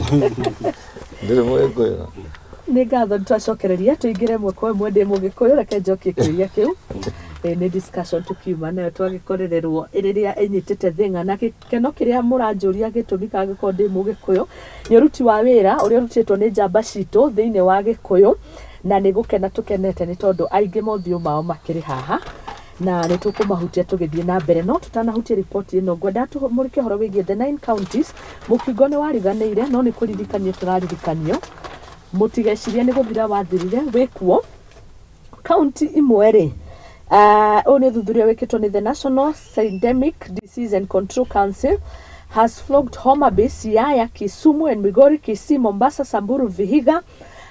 Ndĩrĩ Mũgĩkũyũ. Nĩ ngatho, nĩ twacokereria tũingĩre ĩmwe kwa ĩmwe. Ndĩ Mũgĩkũyũ, reke njokie kĩũria kĩu. Nĩ discussion tukiuma nayo twagĩkorererwo rĩrĩa ĩnyitĩte thĩng'a na gĩkeno kĩrĩa mũranjũria gĩtũmi kangĩkorwo ndĩ Mũgĩkũyũ nĩ ũruti wa wĩra ũrĩa ũrutĩtwo nĩ njamba citũ thĩinĩ wa Gĩkũyũ, na nĩ gũkena tũkenete nĩ tondũ aingĩ mothiũ mao makĩrĩ haha na nĩ tũkũmahutia tũgĩthiĩ na mbere. No tũtanahutia riboti ĩno, ngwenda tũmũrĩke ũhoro wĩgiĩ the nine counties. Mũkingo nĩ wariganĩire, no nĩ kũririkanio tũraririkanio mũtigecirie nĩ gũthira wathirire, wĩkuo. Kaunti imwe rĩ, ũyũ nĩ ũthuthuria wĩkĩtwo nĩ the National Syndemic Disease and Control Council, has flogged Homa Bay, Siaya, Kisumu and Migori, Kisii, Mombasa, Samburu, Vihiga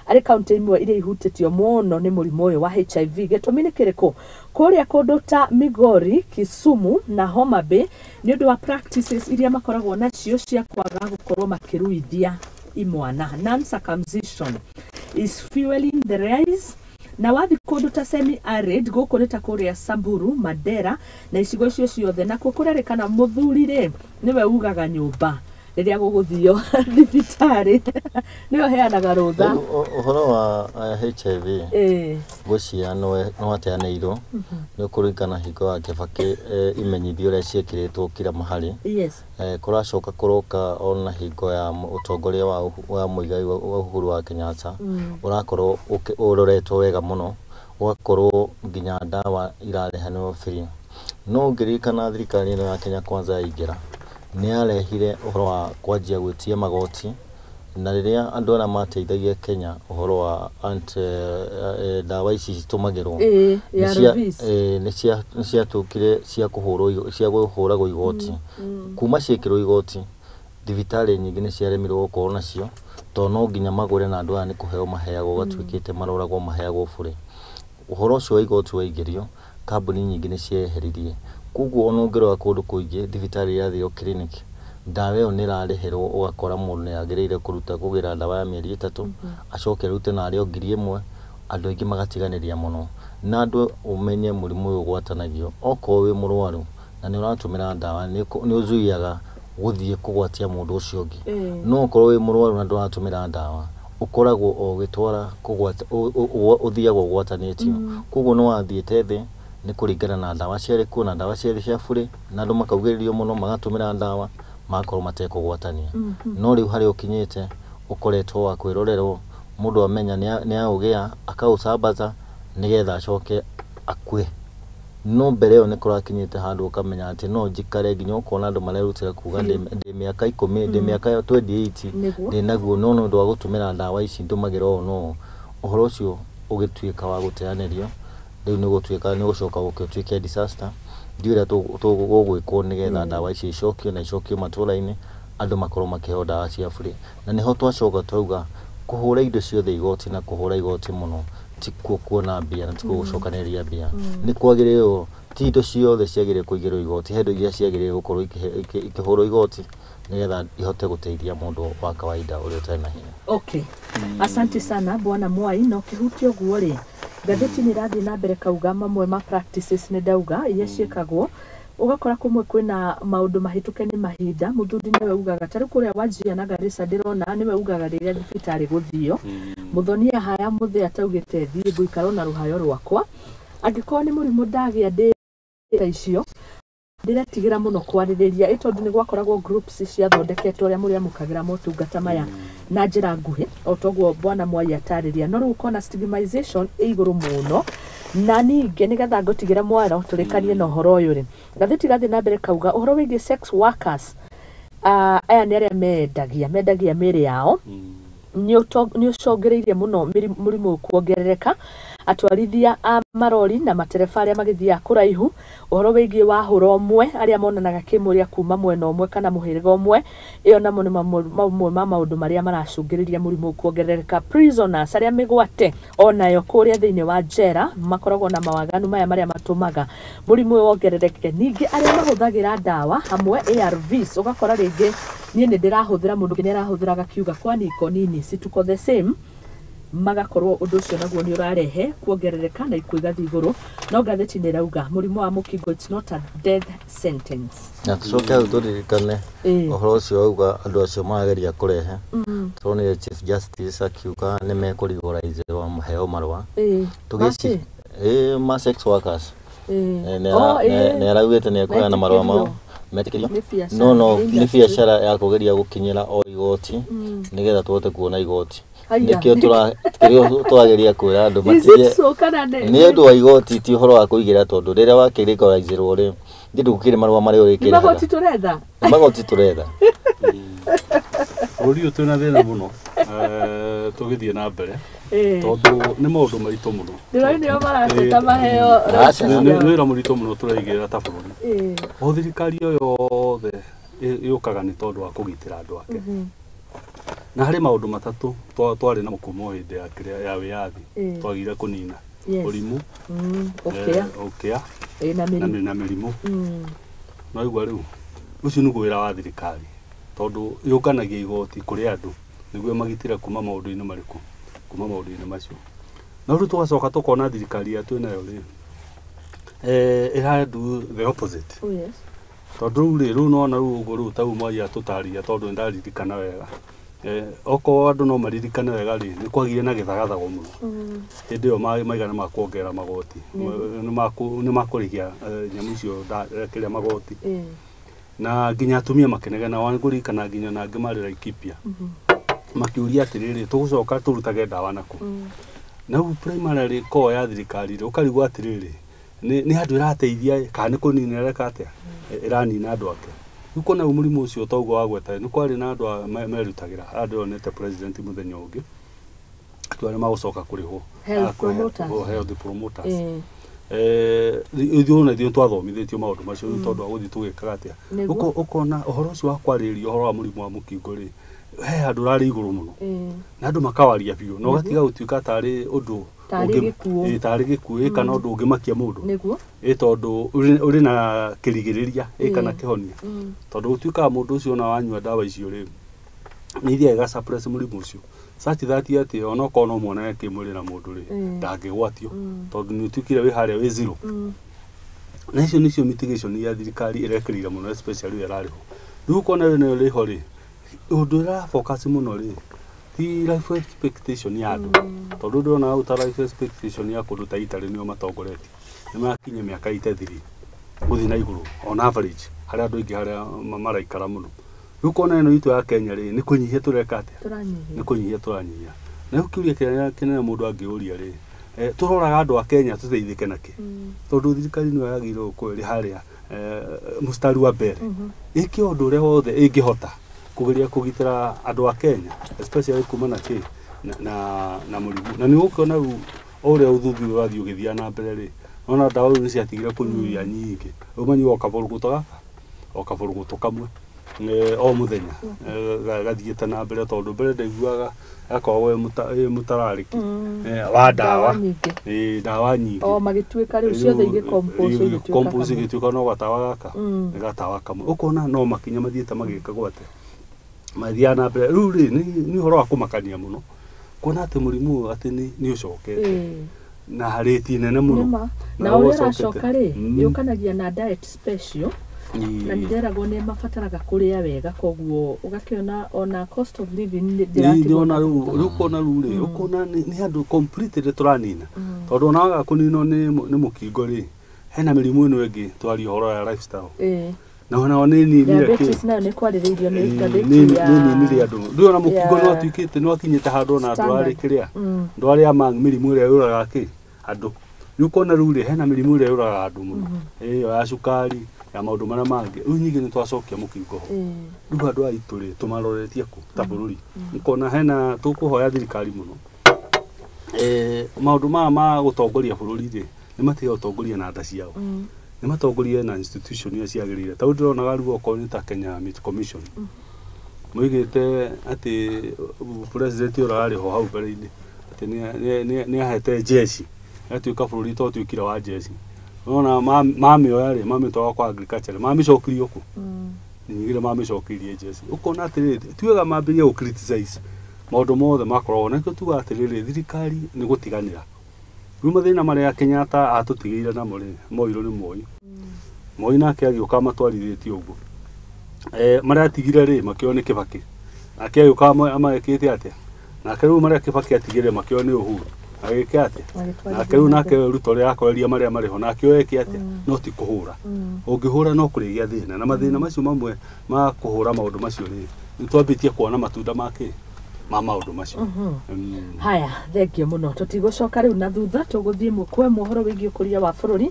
arĩ kaunti imwe iria ihutĩtio mũno nĩ mũrimũ ũyũ wa HIV. Gĩtũmi nĩ kĩrĩkũ? Kũrĩa kũndũ ta Migori, Kisumu na Homa Bay, nĩ ũndũ wa practices iria makoragwo nacio cia kwaga gũkorwo makĩruithia imwana, non circumcision is fueling the rise. Na wathi kũndũ ta semi arid gũkũ nĩ ta kũrĩa Samburu, Mandera na icigo icio ciothe, nakuo kũrerĩkana mũthuri rĩ nĩwe ugaga nyũmba rĩrĩa gũgũthio thibitarĩ, nĩwe ũheanaga rũtha. Rĩu ũhoro wa HIV ngwĩciria nĩ wateanĩirwo nĩ ũkũririkana hingo ya Kĩbakĩ, imenyithio ũrĩa ciĩkĩrĩtwo kila mahali. Kũracoka kũroka ona hingo ya ũtongoria wa Muigai wa Uhuru wa Kenyatta, ũrakorwo ũroretwo wega mũno, ũgakorwo nginya ndawa irarehanwo free. No ũngĩririkana thirikari ĩno ya Kenya Kwanza yaingĩra, nĩ yarehire ũhoro wa kwanjia gwĩtia magoti, na rĩrĩa andũ arĩa mateithagia Kenya ũhoro wa anti ndawa ici citũmagĩrwo ARVs. Nĩ ciatuĩkire cia kũhũrwo cia kũhũragwo igoti. Kuma ciĩkĩrwo igoti, thibitarĩ nyingĩ nĩ ciaremirwo gũkorwo nacio tondũ no nginya magũre, na andũ aya nĩ kũheo maheagwo, gatuĩkĩte maroragwo maheagwo bũrĩ. Ũhoro ũcio wa igoti waingĩrio, kambuni nyingĩ nĩ cieheririe. Koguo ona ũngĩrora kũndũ kũingĩ, thibitarĩ irathio clinic, ndawa ĩyo nĩ ĩrarĩhĩrwo, ũgakora mũndũ nĩ agĩrĩire kũruta kũgĩra ndawa ya mĩeri 3, acoke arute narĩo 1000. Andũ aingĩ magatiganĩria mũno. Na andũ ũmenye mũrimũ ũyũ ũgwatanagio, okorwo wĩ mũrwaru na nĩ ũratũmĩra ndawa, nĩ ũzuiaga gũthiĩ kũgwatia mũndũ ũcio ũngĩ. No okorwo wĩ mũrwaru na ndũratũmĩra ndawa, ũkoragwo o ũgĩtwara kũgwata, ũthiaga ũgwatanĩtio. Koguo nĩ wathiĩte thĩ nĩ kũringana na ndawa ciarĩ kuo, na ndawa ciarĩ cia burĩ, na andũ makaugĩrĩrio mũno magatũmĩra ndawa, magakorwo matekũgwatania. No rĩu harĩa ũkinyĩte, ũkoretwo wa kwĩrorerwo, mũndũ amenya nĩ aũgĩa akaũsambaza nĩgetha acoke akue. No mbere ĩyo nĩ kũrakinyĩte handũ ũkamenya atĩ no njikare nginya ũkona andũ marerutĩra kuga ndĩ mĩaka 10, ndĩ mĩaka 28 ndĩ naguo, no nĩ ũndũ wa gũtũmĩra ndawa ici ndũmagĩra ũũ no ũhoro ũcio ũgĩtuĩka wa gũteanĩrio. Rĩu nĩ gũtuĩka nĩ gũcoka gũke ũtuĩke disaster. Ndiũĩ ũrĩa gũgwĩkwo nĩgetha ndawa ici icokio na icokio matũra-inĩ, andũ makorwo makĩheo ndawa cia bũrĩ. Na nĩho twacoka twauga kũhũra indo ciothe igoti na kũhũra igoti mũno tikuo kuona mbia na tikuo gũcokanĩrĩria mbia. Nĩ kwagĩrĩirwo ti indo ciothe ciagĩrĩire kũigĩrwo igoti, he indo iria ciagĩrĩire gũkorwo ikĩhũrwo igoti nĩgetha ihote gũteithia mũndũ wa kawaida ũrĩa ũtarĩ na hinya. Okay. Asante sana, Bwana Mwai. Na ũkĩhutia ũguo rĩ, ngathĩti nĩ ĩrathiĩ na mbere kauga mamwe ma practices nĩ ndauga iria ciĩkagwo, ũgakora kũmwe kwĩna maũndũ mahĩtũke nĩ mahinda. Mũthuri nĩwe ugaga, ta rĩu kũrĩa Wajir na Garissa ndĩrona nĩwe ugaga rĩrĩa thibitarĩ gũthio. Mũthonia haya mũthĩ ataugĩte thiĩ ngũikara na rũhayo rwakwa, angĩkorwo nĩ mũrimũ ndagĩa ndĩ ta icio ndĩretigĩra mũno kwarĩrĩria ĩ tondũ nĩ gwakoragwo groups ciathondeketwo ũrĩa mũrĩamũkagĩra motungata maya na njĩra nguhĩ o toguo Bwana Mwai atarĩria. No rĩu ũkona stigmatization ĩ igũrũ mũno. Na ningĩ nĩgetha ngũtigĩra mwaro tũrĩkanie na ũhoro ũyũ rĩ, ngathĩti gathiĩ na mbere kauga ũhoro wĩgiĩ sex workers. Aya nĩ arĩa mendagia mĩĩrĩ yao, nĩ ũcũngĩrĩirie mũno mũrimũ ũyũ kuongerereka. Atwarithia a marori na matereba arĩa magĩthiaga kũraihu, ũhoro wĩgiĩ wahũra ũmwe, arĩa monanaga kĩmwĩrĩ kuma mwena ũmwe kana mũhĩrĩga ũmwe, ĩyo namo nĩ mamwe ma maũndũ marĩa maracũngĩrĩria mũrimũ ũyũ kuongerereka. Prisoners arĩa mĩgwate onayo kũrĩa thĩinĩ wa njera makoragwo na mawaganu maya marĩa matũmaga mũrimũ ũyũ wongerereke. Ningĩ arĩa mahũthagĩra ndawa hamwe ARVs, ũgakora rĩngĩ niĩ nĩ ndĩrahũthĩra, mũndũ ũngĩ nĩ arahũthĩra, agakiuga kwani iko nini, si tuko the same. Magakorwo ũndũ ũcio naguo nĩ ũrarehe kuongerereka na ikuũ igathiĩ igũrũ. No ngathĩti nĩ ĩrauga mũrimũ wa mũkingo, it's not a death sentence. Na tũcoke hau tũririkane ũhoro ũcio wauga andũ acio marageria kũrehe, tũronire Chief Justice akiuga nĩ mekũrigoraizzĩrwo maheo marũa. Tũgĩci ĩ ma sex workers. Oh, Nĩ araugĩte nĩ ekũheana marũa mao metĩkĩrio. Nĩ biacara, No nĩ nĩ industry. biacara ya kũgeria gũkinyĩra o igoti nĩgetha tũhote kuona igoti. Haiya. Nĩkĩo kĩrĩa tũrageria kwĩra andũ Is it matige so kana nĩ nĩ ũndũ wa igoti, ti ũhoro wa kũigĩra, tondũ rĩrĩa wakĩrigoraizzĩrwo rĩ, ndĩ ndũgũkĩrĩ marũa marĩa nĩ ũrĩkĩrĩhaga. Magoti tũretha. Nĩ magoti tũretha. Bũrũri ũyũ twĩna thĩna mũno, tũgĩthiĩ na mbere, tondũ nĩ maũndũ maritũ mũno. Ndĩroi nĩo marateta maheo. Aca. Nĩ wĩra mũritũ mũno tũraigĩra ta bũrũri. O thirikari o yothe yũkaga nĩ tondũ wa kũgitĩra andũ ake. Na harĩ maũndũ matatũ twarĩ na mũkumo hĩndĩ ya kĩrĩa ya wĩyathi twagire kũnina: ũrimũ, ũkĩa. Ũkĩa. Na na mĩrimũ. Na mĩrimũ. No igua rĩu ũcio nĩguo wĩra wa thirikari, tondũ yũnganagia igoti kũrĩ andũ nĩguo magitĩre kuma maũndũ-inĩ marĩkũ, kuma maũndũ-inĩ macio. No rĩu tũgacoka tũkona thirikari ĩrĩa twĩnayo rĩ, ĩra do the opposite. Oh, yes. Tondũ rĩu rĩ, rĩu nona rĩu ũguo rĩu tau mwai atũtarĩria, tondũ nĩ ndaririkana wega, okorwo andũ no maririkane wega rĩ, nĩ kwagire na gĩthagathago mũno hĩndĩ ĩyo maigana ma kuongerera magoti, nĩ makũrĩhia nyamũ icio kĩrĩa magoti, na nginya atumia makĩnegena. Wangũririkana nginya na angĩ marĩ Laikipia makiuria atĩrĩrĩ, tũgũcoka tũrutage ndawa nakũ? Na rĩu primarily core ya thirikari rĩ, ũkarigwo atĩrĩrĩ, nĩ andũ ĩrateithia ĩ, kana nĩ kũnina ĩreka atĩa, ĩranina andũ ake? Rĩu kona rĩu mũrimũ ũcio toguo wagweta, nĩ kwarĩ na andũ merutagĩra andũ onete president mũthenya ũngĩ akiuga nĩ magũcoka kũrĩhwo. Health Ah, promoters. Oh, health promoters. Ithuĩ ona ithuĩ twathomithĩtio maũndũ macio nĩ tondũ wa gũthiĩ tũgĩkaga atĩa. Nĩguo. Ũkona ũhoro ũcio wa kwarĩrĩria ũhoro wa mũrimũ wa mũkingo rĩ, he handũ ũrarĩ igũrũ mũno na andũ makawaria biũ na ũgatiga gũtuĩka tarĩ ũndũ Tarĩ gĩkuũ. Tarĩ gĩkuũ, kana ũndũ ũngĩmakia mũndũ, tondũ ũrĩ na kĩrigĩrĩria, kana kĩhonia, tondũ gũtuĩkaga mũndũ ũcio ona wanyua ndawa icio rĩ, nĩ ithiaga iga suppress mũrimũ ũcio such that atĩ onokorwo no muonane kĩmwĩrĩ na mũndũ rĩ, ndangĩgwatio, tondũ nĩ ũtuĩkire wĩ harĩa wĩ zero. Na icio nĩcio mitigation ya thirikari ĩrekĩrĩire mũno, especially ĩrĩa ĩrarĩho rĩu. Ũkona ĩyo nĩyo ĩrĩho rĩ, ũndũ ĩra focus mũno rĩ, ti life expectation ya andũ, tondũ ndĩrona hau ta life expectation ya kũndũ ta Italy, nĩo matongoretie, nĩ marakinyia mĩaka 83 gũthiĩ na igũrũ on average, harĩa andũ aingĩ harĩa maraikara mũno. Rĩu ũkona ĩno itũ ya Kenya rĩ, nĩ kũnyihia tũreka atĩa? Tũranyihia. Nĩ kũnyihia tũranyihia. Na rĩu kĩũria kĩrĩa kĩnene mũndũ angĩũria rĩ, tũroraga andũ a Kenya tũteithĩke nakĩ? Tondũ thirikari nĩyo yagĩrĩirwo gũkorwo ĩrĩ harĩa mũstari wa mbere, ĩke ũndũ ũrĩa wothe ĩngĩhota kũgeria kũgitĩra andũ a Kenya, especially kuma na kĩ na mũrimũ. Na nĩ ũgũkĩona rĩu o ũrĩa ũthuthuria ũrathiĩ ũgĩthiaga na mbere rĩ, nona ndawa rĩu nĩ ciatigire kũnyuia nyingĩ, rĩu manyuaga o kaboruguto gaka, o kaboruguto kamwe o mũthenya, gathiĩte na mbere, tondũ mbere ndaiguaga gakoragwo ĩ mũtararĩki wa ndawa. Ndawa nyingĩ. Ndawa nyingĩ. O magĩtuĩka rĩu ciothe igĩcompose igĩtuĩka compose kamwe. Igĩtuĩka no gatawa gaka, nĩ gatawa kamwe. Ũkona no makinya mathiĩte magĩkagwo atĩa, mathiaga na mbere. Rĩu rĩ, nĩ ũhoro wa kũmakania mũno kuona atĩ mũrimũ ũyũ atĩ nĩ ũcokete na rĩti nene mũno. Nĩma. Na Na ũrĩa ũcokete. ũracoka rĩ, yũkanagia na diet special, na nĩnderagwo nĩ mabataraga kũrĩa wega, koguo ũgakĩona ona cost of living nĩ ndĩratigwo. Nĩona rĩu rĩu ũkona rĩu rĩ, ũkona nĩ andũ completely tũranina, tondũ ona waga kũninwo nĩ mũkingo rĩ, hena mĩrimũ ĩno ĩngĩ twaria ũhoro wa lifestyle, na onao nĩ ninire kĩ. Diabetes nayo nĩ kwarĩrĩirio nĩ ngathĩti ya Nĩ ninire andũ. Rĩu ona mũkingo ya nĩ watuĩkĩte nĩ wakinyĩte handũ ona andũ standard. arĩ kĩrĩa ndwarĩ ama mĩrimũ ĩrĩa yũragaga kĩ andũ. Rĩu ũkona rĩu rĩ, hena mĩrimũ ĩrĩa yũragaga andũ mũno, ĩyo ya cukari, ya maũndũ marĩa mangĩ. Rĩu nyingĩ nĩ twacokia mũkingo ho. Rĩu andũ aitũ rĩ, tũmaroretie kũ ta bũrũri? Ũkona hena tũkũhoya thirikari mũno, maũndũ maya ma gũtongoria bũrũri rĩ, nĩ matige gũtongoria na nda ciao, nĩ matongorie na institution iria ciagĩrĩire. Ta rĩu ndĩronaga rĩu okorwo nĩ ta Kenya Meat Commission, moigĩte atĩ president ũrĩa ararĩ ho hau mbere-inĩ atĩ nĩ ahete jeshi, ĩgatuĩka bũrũri to ũtuĩkire wa jeshi. Nona mamĩoya rĩ, mamĩtwara kwa agriculture, mamĩcokirie kũ? Ningĩ mamĩcokeirie jeshi. Ũkona atĩrĩrĩ, ti wega mambĩrĩrie gũ criticize Maũndũ mothe makoragwo na nĩkĩo tugaga atĩrĩrĩ, thirikari nĩ gũtiganĩra. Rĩu mathĩna marĩa Kenyatta atũtigĩire namo rĩ, moirwo nĩ Moi. Moi nake agĩũka amatwarithĩtie ũguo. Marĩa atigire rĩ, makĩoywo nĩ Kibaki. Nake agĩũka amekĩte atĩa? Nake rĩu marĩa Kibaki atigire makĩoywo nĩ Uhuru. Agĩka atĩa? Nake rĩu nake Ruto ũrĩa akoreria marĩa marĩ ho, nake oeke atĩa? No ti kũhũra. Ũngĩhũra no kũrĩgĩa thĩna. Na mathĩna macio mamwe ma kũhũra maũndũ macio rĩ, nĩ twambĩtie kuona matunda ma kĩ? Ma maũndũ macio. Haya, thengio mũno. Tũtigũcoka rĩu na thutha, tũgũthiĩ ĩmwe kwa ĩmwe ũhoro wĩgiĩ ũkũria wa bũrũri.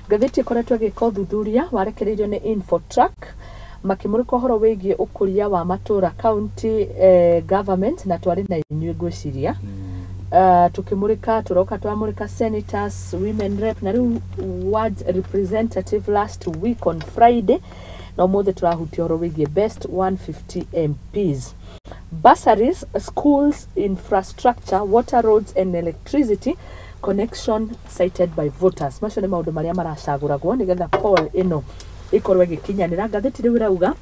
Ngathĩti ĩkoretwo ĩgĩka ũthuthuria warekereirio nĩ Infotrack makĩmũrĩka ũhoro wĩgiĩ ũkũria wa matũra county government, na twarĩ na inyuĩ ngwĩciria. Tukimurika turoka twamurika senators, women rep na rĩu ward representative last week on Friday, na ũmũthĩ tũrahutia ũhoro wĩgiĩ best 150 MPs, bursaries, schools, infrastructure, water, roads and electricity connection cited by voters. Macio nĩ maũndũ marĩa maracagũragwo nĩgetha poll ĩno ĩkorwo ĩgĩkinyanĩra. Ngathĩti rĩu ĩrauga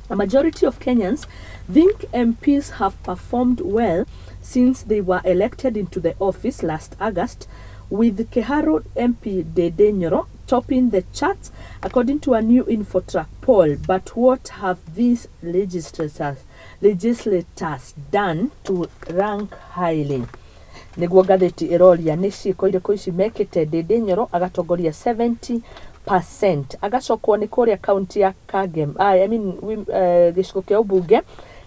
a majority of Kenyans think MPs have performed well since they were elected into the office last August, with Kiharu MP Ndindi Nyoro topping the charts according to a new Infotrack poll. But what have these legislators done to rank highly? Nĩguo ngathĩti ĩroria nĩ ciĩko irĩkũ ici mekĩte. Ndindi Nyoro agatongoria 70%, agacokwo nĩ kũrĩa kaunti ya Kagem, I mean, gĩcigo kĩa ũmbunge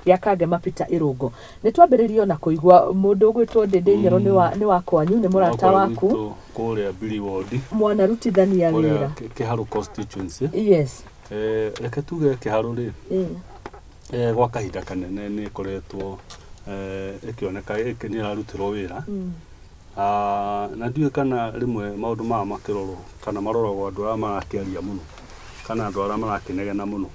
gĩa Kangema, Peter Irũngũ. Nĩ twambĩrĩrio na kũigua mũndũ ũgwĩtwo Ndindi Nyoro nĩ wa kwanyu, nĩ mũrata waku. Kũrĩa Bili Ward. Mwanarutithania wĩra. Kũrĩa Kĩharũ constituency. Reke tuge Kĩharũ rĩ, gwa kahinda kanene nĩ ĩkoretwo ĩkĩoneka nĩ ĩrarutĩrwo wĩra. Na ndiũĩ kana rĩmwe maũndũ maya makĩrorwo kana maroragwo andũ arĩa marakĩaria mũno kana andũ arĩa marakĩnegena mũno.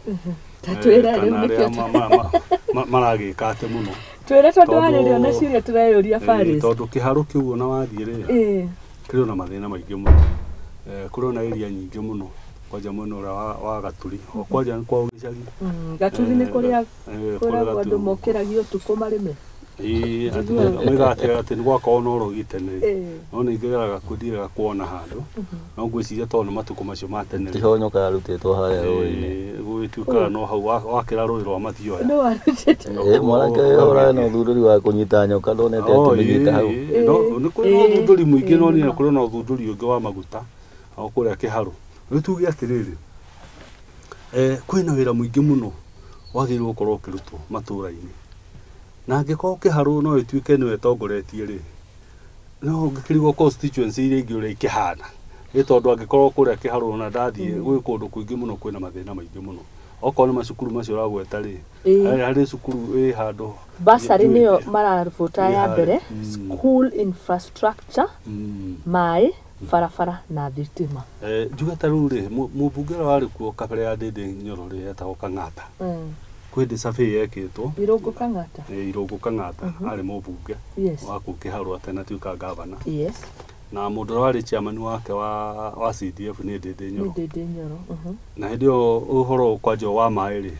Ta twĩre rĩu. Kana arĩa Nĩkĩo maragĩka atĩ mũno. Twĩre, tondũ warĩrĩ ona ciũria tũreyũria, Faris. Tondũ Kĩharũ kĩu ona wathiĩ rĩ, kĩrĩ ona mathĩna maingĩ mũno. Kũrĩ ona area nyingĩ mũno, kwanja mwena ũrĩa wa Gaturi, o kwanja nĩ kwao gĩcagi. Gaturi nĩ kũrĩa kũrĩa kwĩragwo andũ Gaturi. mokĩragio ũtukũ marĩme. Ĩĩ, atĩ Njiguaga. moigaga atĩ nĩ gwakorwo na ũrogi tene. No nĩ ngĩgeraga kwĩndiaga kuona handũ, no ngwĩciria tondũ nĩ matukũ macio ma tene rĩ, Tiho nyoka yarutĩtwo harĩa rũĩ-inĩ. Gũgĩtuĩkaga no hau wakĩra rũĩ rwa Mathioya. Nĩ warutĩte. Mwanake ũyũ na ũthundũri wa kũnyita nyoka, ndonete akĩmĩnyita hau. Ĩĩ, no nĩ kũrĩ na ũthundũri mũingĩ, no nĩ kũrĩ na ũthundũri ũngĩ wa maguta o kũrĩa Kĩharũ. Rĩu tuge atĩrĩrĩ, kwĩna wĩra mũingĩ mũno wagĩrĩirwo gũkorwo ũkĩrutwo matũra-inĩ, na angĩkorwo Kĩharũ no ĩtuĩke nĩyo ĩtongoretie rĩ, no ngĩkĩrigwo constituency iria ingĩ ũrĩa ikĩhana, nĩ tondũ angĩkorwo kũrĩa Kĩharũ ona ndathiĩ gwĩ kũndũ kũingĩ mũno kwĩna mathĩna maingĩ mũno, okorwo nĩ macukuru macio ũragweta rĩ, harĩ cukuru ĩ handũ Bursary nĩyo njũĩ- marabuta ya Ĩ mbere, school infrastructure, maĩ, barabara na thitima. Njuge ta rĩu rĩ, mũmbunge ũrĩa warĩ kuo kabere ya Ndindi Nyoro rĩ, etagwo Kang'ata. Kwĩ hĩndĩ survey yekĩtwo. Irũngũ Kang'ata. Irũngũ Kang'ata arĩ mũmbunge wa kũu Kĩharũ atanatuĩka gavana, na mũndũ ũrĩa warĩ chairman wake wa CDF nĩ Ndindi Nĩ Nyoro. Ndindi Nyoro. Na hĩndĩ ĩyo ũhoro kwanja wa maĩ rĩ,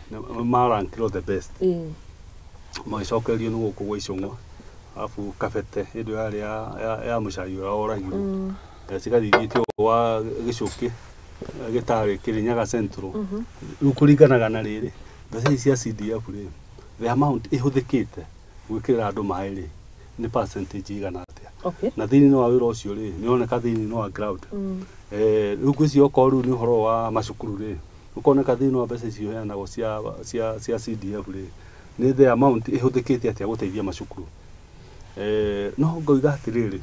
marankirwo the best, magĩcokererio nĩ gũkũ gwa Icũng'wa, arabu Kabete hĩndĩ ĩyo yarĩ ya mũcai ũrĩa woragirwo. Cigathiĩ ithiĩte ũguo wa gĩcũkĩ, gĩtarĩ Kĩrĩnyaga Central. Rĩu kũringanaga na rĩrĩ, mbeca ici cia CDF rĩ, the amount ĩhũthĩkĩte gwĩkĩrĩra andũ maĩ rĩ, nĩ percentage igana atĩa? Na thĩinĩ wa wĩra ũcio rĩ, nĩ ũroneka thĩinĩ wa ground. Rĩu ngwĩciria okorwo rĩu nĩ ũhoro wa macukuru rĩ, ũkoneka thĩinĩ wa mbeca icio iheanagwo cia CDF rĩ, nĩ the amount ĩhũthĩkĩte atĩa gũteithia macukuru. No ngoiga atĩrĩrĩ,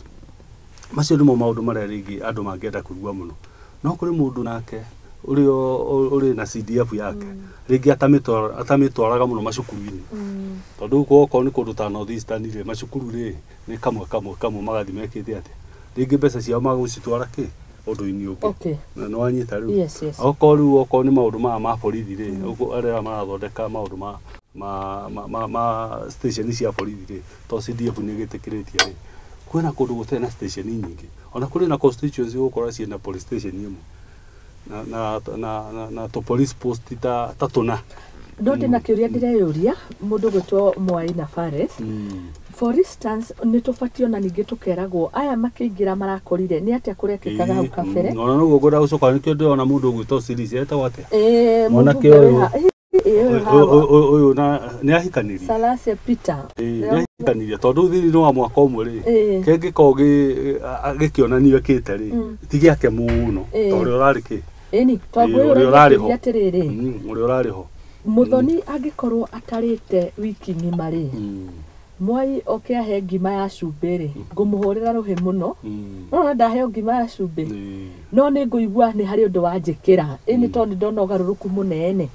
macio nĩmo maũndũ marĩa rĩngĩ andũ mangĩenda kũigua mũno. No kũrĩ mũndũ nake ũrĩa ũrĩ na CDF yake rĩngĩ atamĩtwaraga mũno macukuru-inĩ, tondũ rĩu okorwo nĩ kũndũ ta North Eastern rĩ, macukuru rĩ nĩ kamwe kamwe kamwe magathiĩ mekĩte atĩa, rĩngĩ mbeca ciao magũcitwara kĩ ũndũ-inĩ ũngĩ. Na nĩ wanyita rĩu? Yes. Okorwo rĩu okorwo nĩ maũndũ maya ma borithi rĩ, ũguo arĩa marathondeka maũndũ ma station cia borithi rĩ, to CDF nĩ ĩgĩtĩkĩrĩtie rĩ, kwĩna kũndũ gũtarĩ na station nyingĩ, ona kũrĩ na constituency ũgũkora ciĩna police station ĩmwe na tũ police post ta tũna. No ndĩna kĩũria ndĩreyũria, mũndũ gwĩtwo Mwai na Fares. For instance, nĩ tũbatiĩ ona ningĩ tũkeragwo aya makĩingĩra marakorire nĩ atĩa kũrekĩkaga hau kabere. Ona noguo ngwenda gũcoka nĩkĩo ndĩrona mũndũ ũgwĩtwo Osiris etagwo atĩa? Ĩĩ, Mwanake mũmbunge wĩ ũyũ. Ĩĩ, ũyũ hawa. Ũyũ na nĩ ahikanirie. Salasia Peter. Ĩĩ, nĩ ahikanirie tondũ thĩinĩ wa mwaka ũmwe rĩ, Ĩĩ. kĩngĩkorwo gĩkĩonanio ekĩte rĩ, ti gĩake mũno Ĩĩ. ta ũrĩa ũrarĩ kĩ. Ĩni, tondũ Ĩĩ, ũyũ ũrĩa ũrarĩ ho. ũreciria atĩrĩrĩ, Ũrĩa ũrarĩ ho. Mũthoni angĩkorwo atarĩte wiki ng'ima rĩ, Mwai oke ahe ngima ya cumbĩ rĩ, ngũmũhũrĩra rũhĩ mũno. No ndaheo ngima ya cumbĩ, no nĩ ngũigua nĩ harĩ ũndũ wanjĩkĩra. Ĩni tondũ nĩ ndona ũgarũrũku mũnene.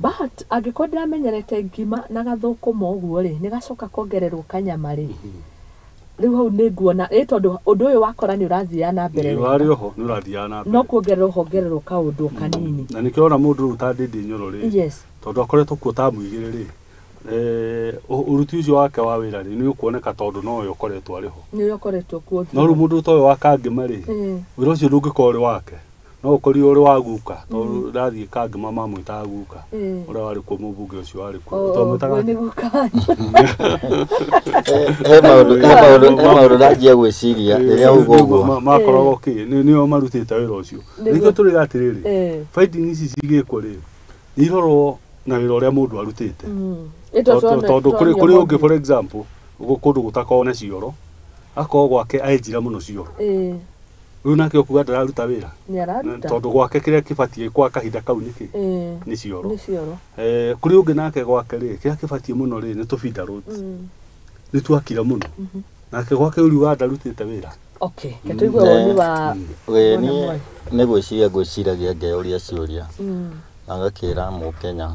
But angĩkorwo ndĩramenyerete ngima na gathũkũma ũguo rĩ, nĩ gacoka kongererwo kanyama rĩ, rĩu hau nĩ nguona ĩ tondũ ũndũ ũyũ wakora nĩ ũrathiaga na mbere Nĩ wega. ũrarĩ oho, nĩ ũrathiaga na mbere. No kuongererwo hongererwo kaũndũ kanini. Na nĩkĩo ona mũndũ rĩu ta Ndindi Nyoro rĩ, Yes. tondũ akoretwo kuo ta mũigĩrĩ rĩ, ũruti ũcio wake wa wĩra rĩ, nĩ ũkuoneka tondũ nowe ũkoretwo arĩ ho. Nĩ ũkoretwo kuo. No rĩu mũndũ ta ũyũ wa Kangema rĩ, wĩra ũcio ndũngĩkorwo ũrĩ wake, no ũkorirwo ũrĩ wa guka, tondũ ndathiĩ Kangema mamwĩtaga guka, ũrĩa warĩ kuo mũmbunge ũcio warĩ kuo. Tondũ mwĩtaga Nĩ guka wanyu. He maũndũ ndanjia gwĩciria rĩrĩa uga ũguo. Makoragwo kĩ, nĩo marutĩte wĩra ũcio. Nĩkĩo tũrĩga atĩrĩrĩ, finding ici cigĩkwo rĩ, nĩ irorwo na wĩra ũrĩa mũndũ arutĩte. Tondũ kũrĩ ũngĩ for example, kũndũ gũtakoragwo na cioro, akorwo gwake enjira mũno cioro. Rĩu nake ũkuga ndararuta wĩra. Nĩ araruta. Tondũ gwake kĩrĩa kĩbatiĩ kwa kahinda kau nĩkĩ? Nĩ cioro. Nĩ cioro. Kũrĩ ũngĩ nake gwake rĩ, kĩrĩa kĩbatiĩ mũno rĩ, nĩ tũbinda roads. Nĩ twakira mũno. Nake gwake ũriuga ndarutĩte wĩra. Okay, ke tũigue woni wa Niĩ nĩ gwĩciria ngwĩciragia ngeyũria ciũria. Na ngakĩra mũkenya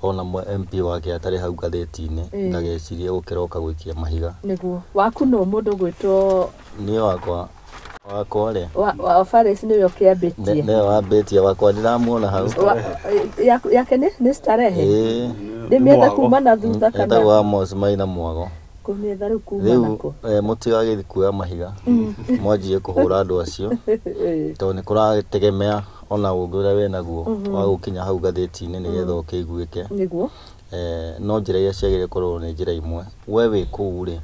ona MP wake atarĩ hau ngathĩti-inĩ ndagecirie gũkĩroka gũikia mahiga. Nĩguo. Waku no mũndũ gwĩtwo Niĩ wakwa rĩ, wa Faris nĩwe ũkĩambĩtie. Nĩwe wambĩtie wakwa ndĩramuona hau. Yake nĩ Starehe. Ĩĩ. Ndĩmĩetha kuma na thutha kana. Etagwo Amos Maina Mwago. Kũmĩetha rĩu kuma Rĩu nako. Mũtigagĩthiĩ kuoya mahiga, mwanjie kũhũra andũ acio, tondũ nĩ kũrategemea ona ũngĩ ũrĩa wĩnaguo wa gũkinya hau ngathĩti-inĩ nĩgetha ũkĩiguĩke. Nĩguo. No njĩra iria ciagĩrĩire kũrorwo nĩ njĩra imwe. We wĩ kũu rĩ,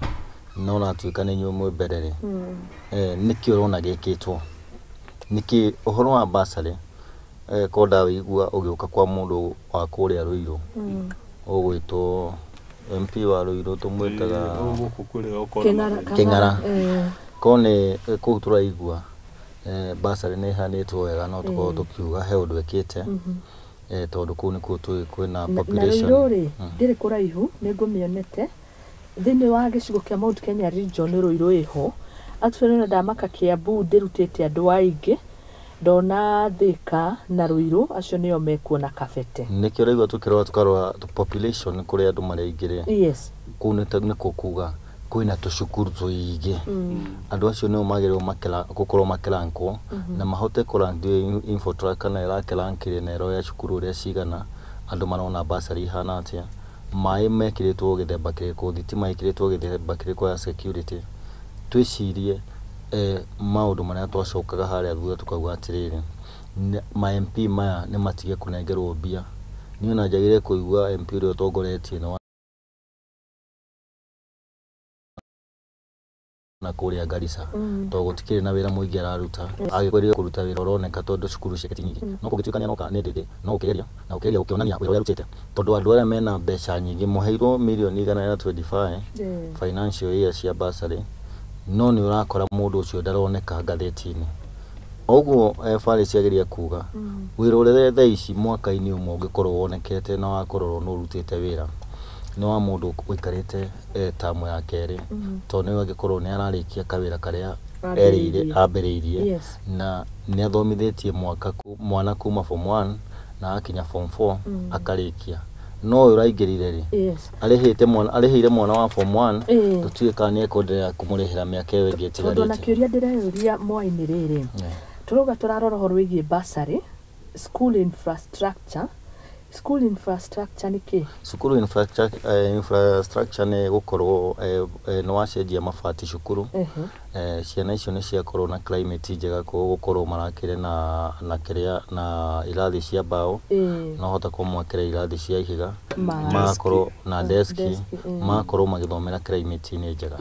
no ũratuĩka nĩ inyuĩ mwĩ mbere rĩ, nĩkĩ ũrona gĩkĩtwo? Nĩkĩ ũhoro wa bursary, ko ndawĩigua ũgĩũka kwa mũndũ wa kũrĩa Ruiru, ũgwĩtwo MP wa Ruiru tũmwĩtaga Kĩng'ara. Ko nĩ kũu tũraigua bursary nĩ ĩhanĩtwo wega, no tũkorwo tũkiuga he ũndũ ĩkĩte, tondũ kũu nĩkuo tũĩ kwĩna population. Na Ruiru rĩ, ndĩrĩ kũraihu, nĩ ngũmĩonete. Thĩinĩ wa gĩcigo kĩa Mount Kenya region Ruiru ĩho. Actually ona ndamaka Kiambu ndĩrutĩte andũ aingĩ, ndona Thika na Ruiru acio nĩo mekuo na Kabete. Nĩkĩo ũraigua tũkĩrora tũkarora population kũrĩa andũ marĩ aingĩ rĩ. Yes. Kũu nĩkuo kuga kwĩna tũcukuru tũingĩ. Andũ acio nĩo magĩrĩirwo gũkorwo makĩrankwo na mahote kũrank Infotrack kana ĩrakĩrankire na ĩroya cukuru ũrĩa cigana, andũ marona bursary ihana atĩa, maĩ mekĩrĩtwo gĩthemba kĩrĩkũ, thitima ĩkĩrĩtwo gĩthemba kĩrĩkũ ya security. Twĩcirie maũndũ marĩa twacokaga harĩa thutha tũkauga atĩrĩrĩ, ma MP maya nĩ matige kũnengerwo mbia. Niĩ ona njagĩrĩire kũigua MP ũrĩa ũtongoretie nĩ wa na kũrĩa Garissa, tondũ gũtikĩrĩ na wĩra mũingĩ araruta, agĩkwĩrĩire kũruta wĩra ũroneka tondũ cukuru ciake ti nyingĩ. No kũngĩtuĩka nĩ aroka nĩ ndĩndĩ, no ũkĩgeria na ũkĩgeria gũkĩonania wĩra ũrĩa arutĩte, tondũ andũ arĩa mena mbeca nyingĩ moheirwo mirioni 125 financial year cia bursary, no nĩ ũrakora mũndũ ũcio ndaroneka ngathĩti-inĩ. Ũguo Faris ageria kuga wĩra ũrĩa thaa ici mwaka-inĩ ũmwe ũngĩkorwo wonekete na wakũrorwo nĩ ũrutĩte wĩra nĩ wa mũndũ ũikarĩte tamu ya kerĩ, tondũ nĩwe angĩkorwo nĩ ararĩkia kawĩra karĩa erĩire ambĩrĩirie, na nĩ athomithĩtie mwana kuma form 1 na akinya form 4 akarĩkia. No ũyũ ũraingĩrire rĩ, arĩhĩire mwana wa form 1, tũtiũĩ kana nĩ ekwenderea kũmũrĩhĩra mĩaka ĩyo ĩngĩ ĩtigarĩte. Tondũ na kĩũria ndĩreyũria mwainĩ rĩrĩ, tũrauga tũrarora ũhoro wĩgiĩ bursary, school infrastructure, School infrastructure nĩ kĩ? Cukuru infrastructure nĩ gũkorwo nĩ wacenjia mabati cukuru. Ciana icio nĩ ciakorwo na climate njega, koguo gũkorwo marakĩre na kĩrĩa na irathi cia mbaũ, no hota kũmwakĩra irathi cia ihiga, magakorwo na deski, magakorwo magĩthomera climate-inĩ njega.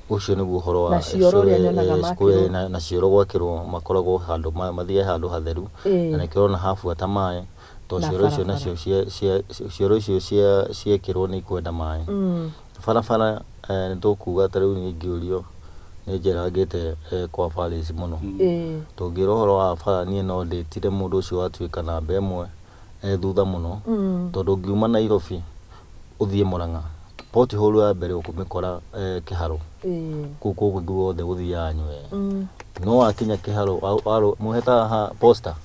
Ũcio nĩguo ũhoro wa Na cioro ũrĩa nyonaga makĩrwo. Na cioro gwakĩrwo makoragwo handũ mathiĩ handũ hatheru, na nĩkĩo ũrona habuata maĩ, tondũ Na cioro icio barabara. nacio cioro icio ciekĩrwo nĩ ikwenda maĩ. Barabara, nĩ tũkuga ta rĩu ingĩũrio nĩ njerangĩte kwa Paris mũno. Tũngĩra ũhoro wa bara, niĩ no ndĩtire mũndũ ũcio watuĩka namba ĩmwe thutha mũno, tondũ ũngiuma Nairobi ũthiĩ Murang'a, pothole ya mbere ũkũmĩkora Kĩharũ, kũu kũngĩ guothe gũthiaga nywee. No wakinya Kĩharũ mũhetaga ha posta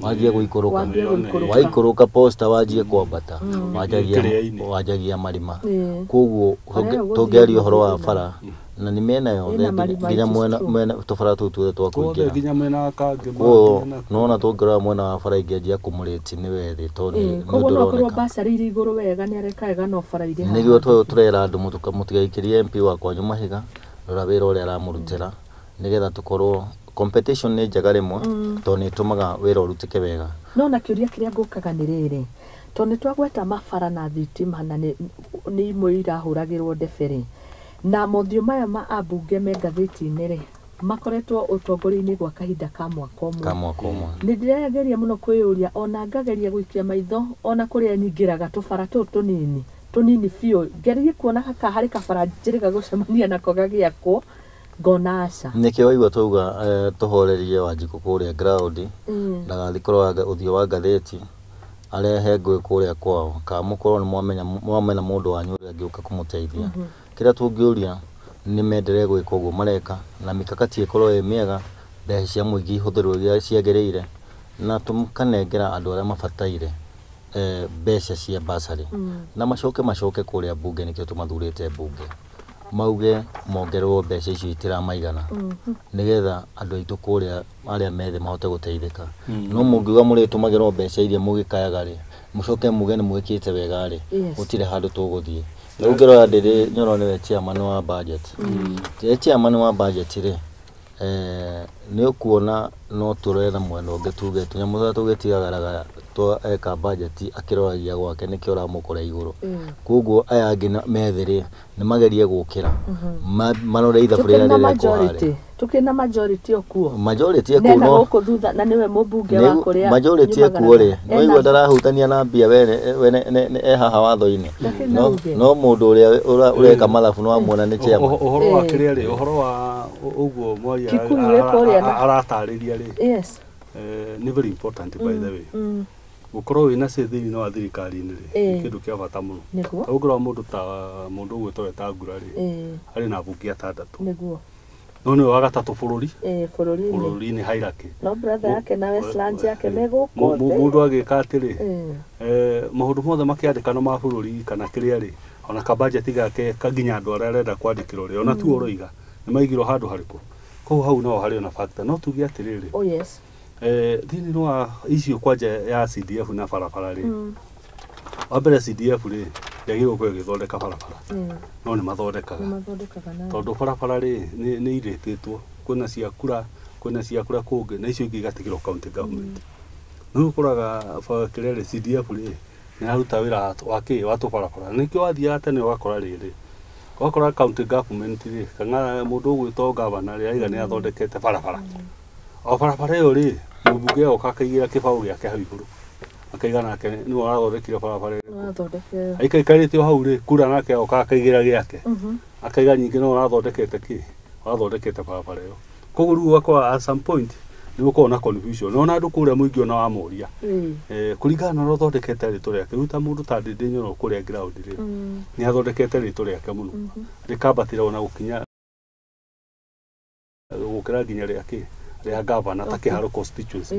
wanjie gũikũrũka, Wambie gũikũrũka. Waikũrũka posta wanjie kwambata, wanjagia Kĩrĩa-inĩ. Wanjagia marima. Koguo Barabara ĩyo gũthiĩ tũngĩaria ũhoro wa gũthiĩ bara na nĩ mĩena yothe, Ĩna marima, nginya it is mwena true. Mwena tũbara tũu tuothe twa Tuothe kũingĩra nginya mwena wa Kangema, koguo nginya na- nona tũngĩrora mwena wa bara ingĩanjia kũmũrĩti nĩ wethĩ tondũ nĩ Koguo ũndũ no akorwo ũroneka. basarĩ irĩ igũrũ wega, nĩ areka wega, no bara irĩ haha. Nĩguo tũrera andũ mũtigaikĩrie MP wa kwanyu mahiga, rora wĩra ũrĩa aramũrutĩra, nĩgetha tũkorwo competition nĩ njega rĩmwe, tondũ nĩ ĩtũmaga wĩra ũrutĩke wega. No na kĩũria kĩrĩa ngũkaga nĩ rĩrĩ, tondũ nĩ twagweta mabara na thitima na nĩ imwe irahũragĩrwo ndebe rĩ, na mothiũ maya ma ambunge me ngathĩti-inĩ rĩ, makoretwo ũtongoria-inĩ gwa kahinda ka mwaka ũmwe. Ka mwaka ũmwe. Nĩ ndĩrageria mũno kwĩyũria, ona ngageria gũikia maitho ona kũrĩa nyingĩraga tũbara tũtũ tũnini tũnini biũ, ngerie kuona kaka harĩ kabara njĩrĩga gũcemania nako gagĩakwo, ngona aca. Nĩkĩo waigua twauga tũhorerie Wanjikũ kũrĩa ground, ndagathiĩ kũrora ũthiũ wa ngathĩti arehe ngũĩ kũrĩa kwao, kana mũkorwo nĩ mwamenya mwamena mũndũ wanyu ũrĩa angĩũka kũmũteithia. Kĩrĩa tũngĩũria nĩ mendelee gwĩka ũguo mareka, na mikakati ĩkorwo ĩ mĩega, mbeca cia mũingĩ ihũthĩrwo ũrĩa ciagĩrĩire, na tũkanengera andũ arĩa mabataire mbeca cia basarĩ, na macoke kũrĩa bunge, nĩkĩo tũmathurĩte bunge, mauge mongererwo mbeca icio itiramaigana, nĩgetha andũ aitũ kũrĩa arĩa methĩ mahote gũteithĩka. No mũngiuga mũrĩtũmagĩrwo mbeca iria mũgĩkayaga rĩ, mũcoke muge nĩ mwĩkĩte wega rĩ, gũtirĩ handũ tũgũthiĩ. Rĩu ũngĩrora Ndĩrĩ Nyoro nĩwe chairman wa budget. Ye chairman wa budget rĩ, nĩ ũkuona no tũrore na mwena ũngĩ tuge tũnyamũ tũrĩa tũgĩtigagaraga twa eka budget akĩroragia gwake nĩkĩo ũramũkora igũrũ. Koguo aya angĩ methĩ rĩ, nĩ magerie gũkĩra, marore ithabu Tũkĩrĩ rĩrĩa na rĩrekwo majority harĩa. Tũkĩrĩ na majority o kuo. Majority ekuo Nena no gũkũ thutha na nĩwe mũmbunge wa kũrĩa majority ekuo rĩ, nyumagaraga. no igua ndarahutania na mbia wene e haha watho-inĩ. Lakini No nauge. no mũndũ ũrĩa ũreka mathabu no amuona nĩ chairman. Ũhoro wa kĩrĩa rĩ, ũhoro wa ũguo mwaria Kikuyu wĩ kũrĩa aratarĩria rĩ, Yes. nĩ very important, by the way, gũkorwo wĩna say thĩinĩ wa thirikari-inĩ rĩ, nĩ kĩndũ kĩa bata mũno. Ũngĩrora mũndũ ta mũndũ ũgwĩtwo Wetangula rĩ, arĩ na mbunge atandatũ, no nĩwe wa gatatũ bũrũri Bũrũri-inĩ. Bũrũri-inĩ hierarchy. No brother yake na Westlands yake me gũkũ thĩ. Mũndũ agĩka atĩrĩ, maũndũ mothe makĩandĩkano ma bũrũri kana kĩrĩa rĩ, ona kabajeti gake nginya andũ arĩa arenda kwandĩkĩrwo rĩ, ona tu ũroiga nĩ maigirwo handũ harĩkũ, koguo hau no harĩ ona factor. No tuge atĩrĩrĩ, Oh yes. Thĩinĩ wa icio kwanja ya CDF na barabara rĩ, wa mbere CDF rĩ ndĩagĩrĩirwo gũkorwo ĩgĩthondeka barabara, no nĩ mathondekaga. Nĩ mathondekaga nayo. Tondũ barabara rĩ nĩ irĩtĩtwo, kwĩna cia kura, kwĩna cia kũrĩa kũngĩ, na icio ingĩ igatigĩrwo county government. Nĩ ũkoraga kĩrĩa rĩ, CDF rĩ nĩ ĩraruta wĩra wa kĩ wa tũbarabara. Nĩkĩo wathiaga tene ũgakora rĩrĩ, ũgakora county government rĩ, kana mũndũ ũgwĩtwo governor rĩ, aiga nĩ athondekete barabara, o barabara ĩyo rĩ, mũmbunge oka akaigĩra kĩbaũ gĩake hau igũrũ, akaiga nake nĩwe ũrathondekire barabara ĩrĩkũ. Mathondeke. Aikaikarĩte o hau rĩ, kura nake oka akaigĩra gĩake, akaiga nyingĩ no ũrathondekete kĩ, ũrathondekete barabara ĩyo. Koguo rĩu ũgakora at some point nĩ gũkorwo na confusion, ona andũ kũrĩa mũingĩ ona wamoria, kũringana na ũrĩa ũthondekete rĩtwa rĩake. Rĩu ta mũndũ ta Ndĩndĩ Nyoro kũrĩa ground rĩ, nĩ athondekete rĩtwa rĩake mũno, rĩkambatĩra ona gũkinya gũkĩra nginya rĩa kĩ rĩa gavana ta Kĩharo constituency.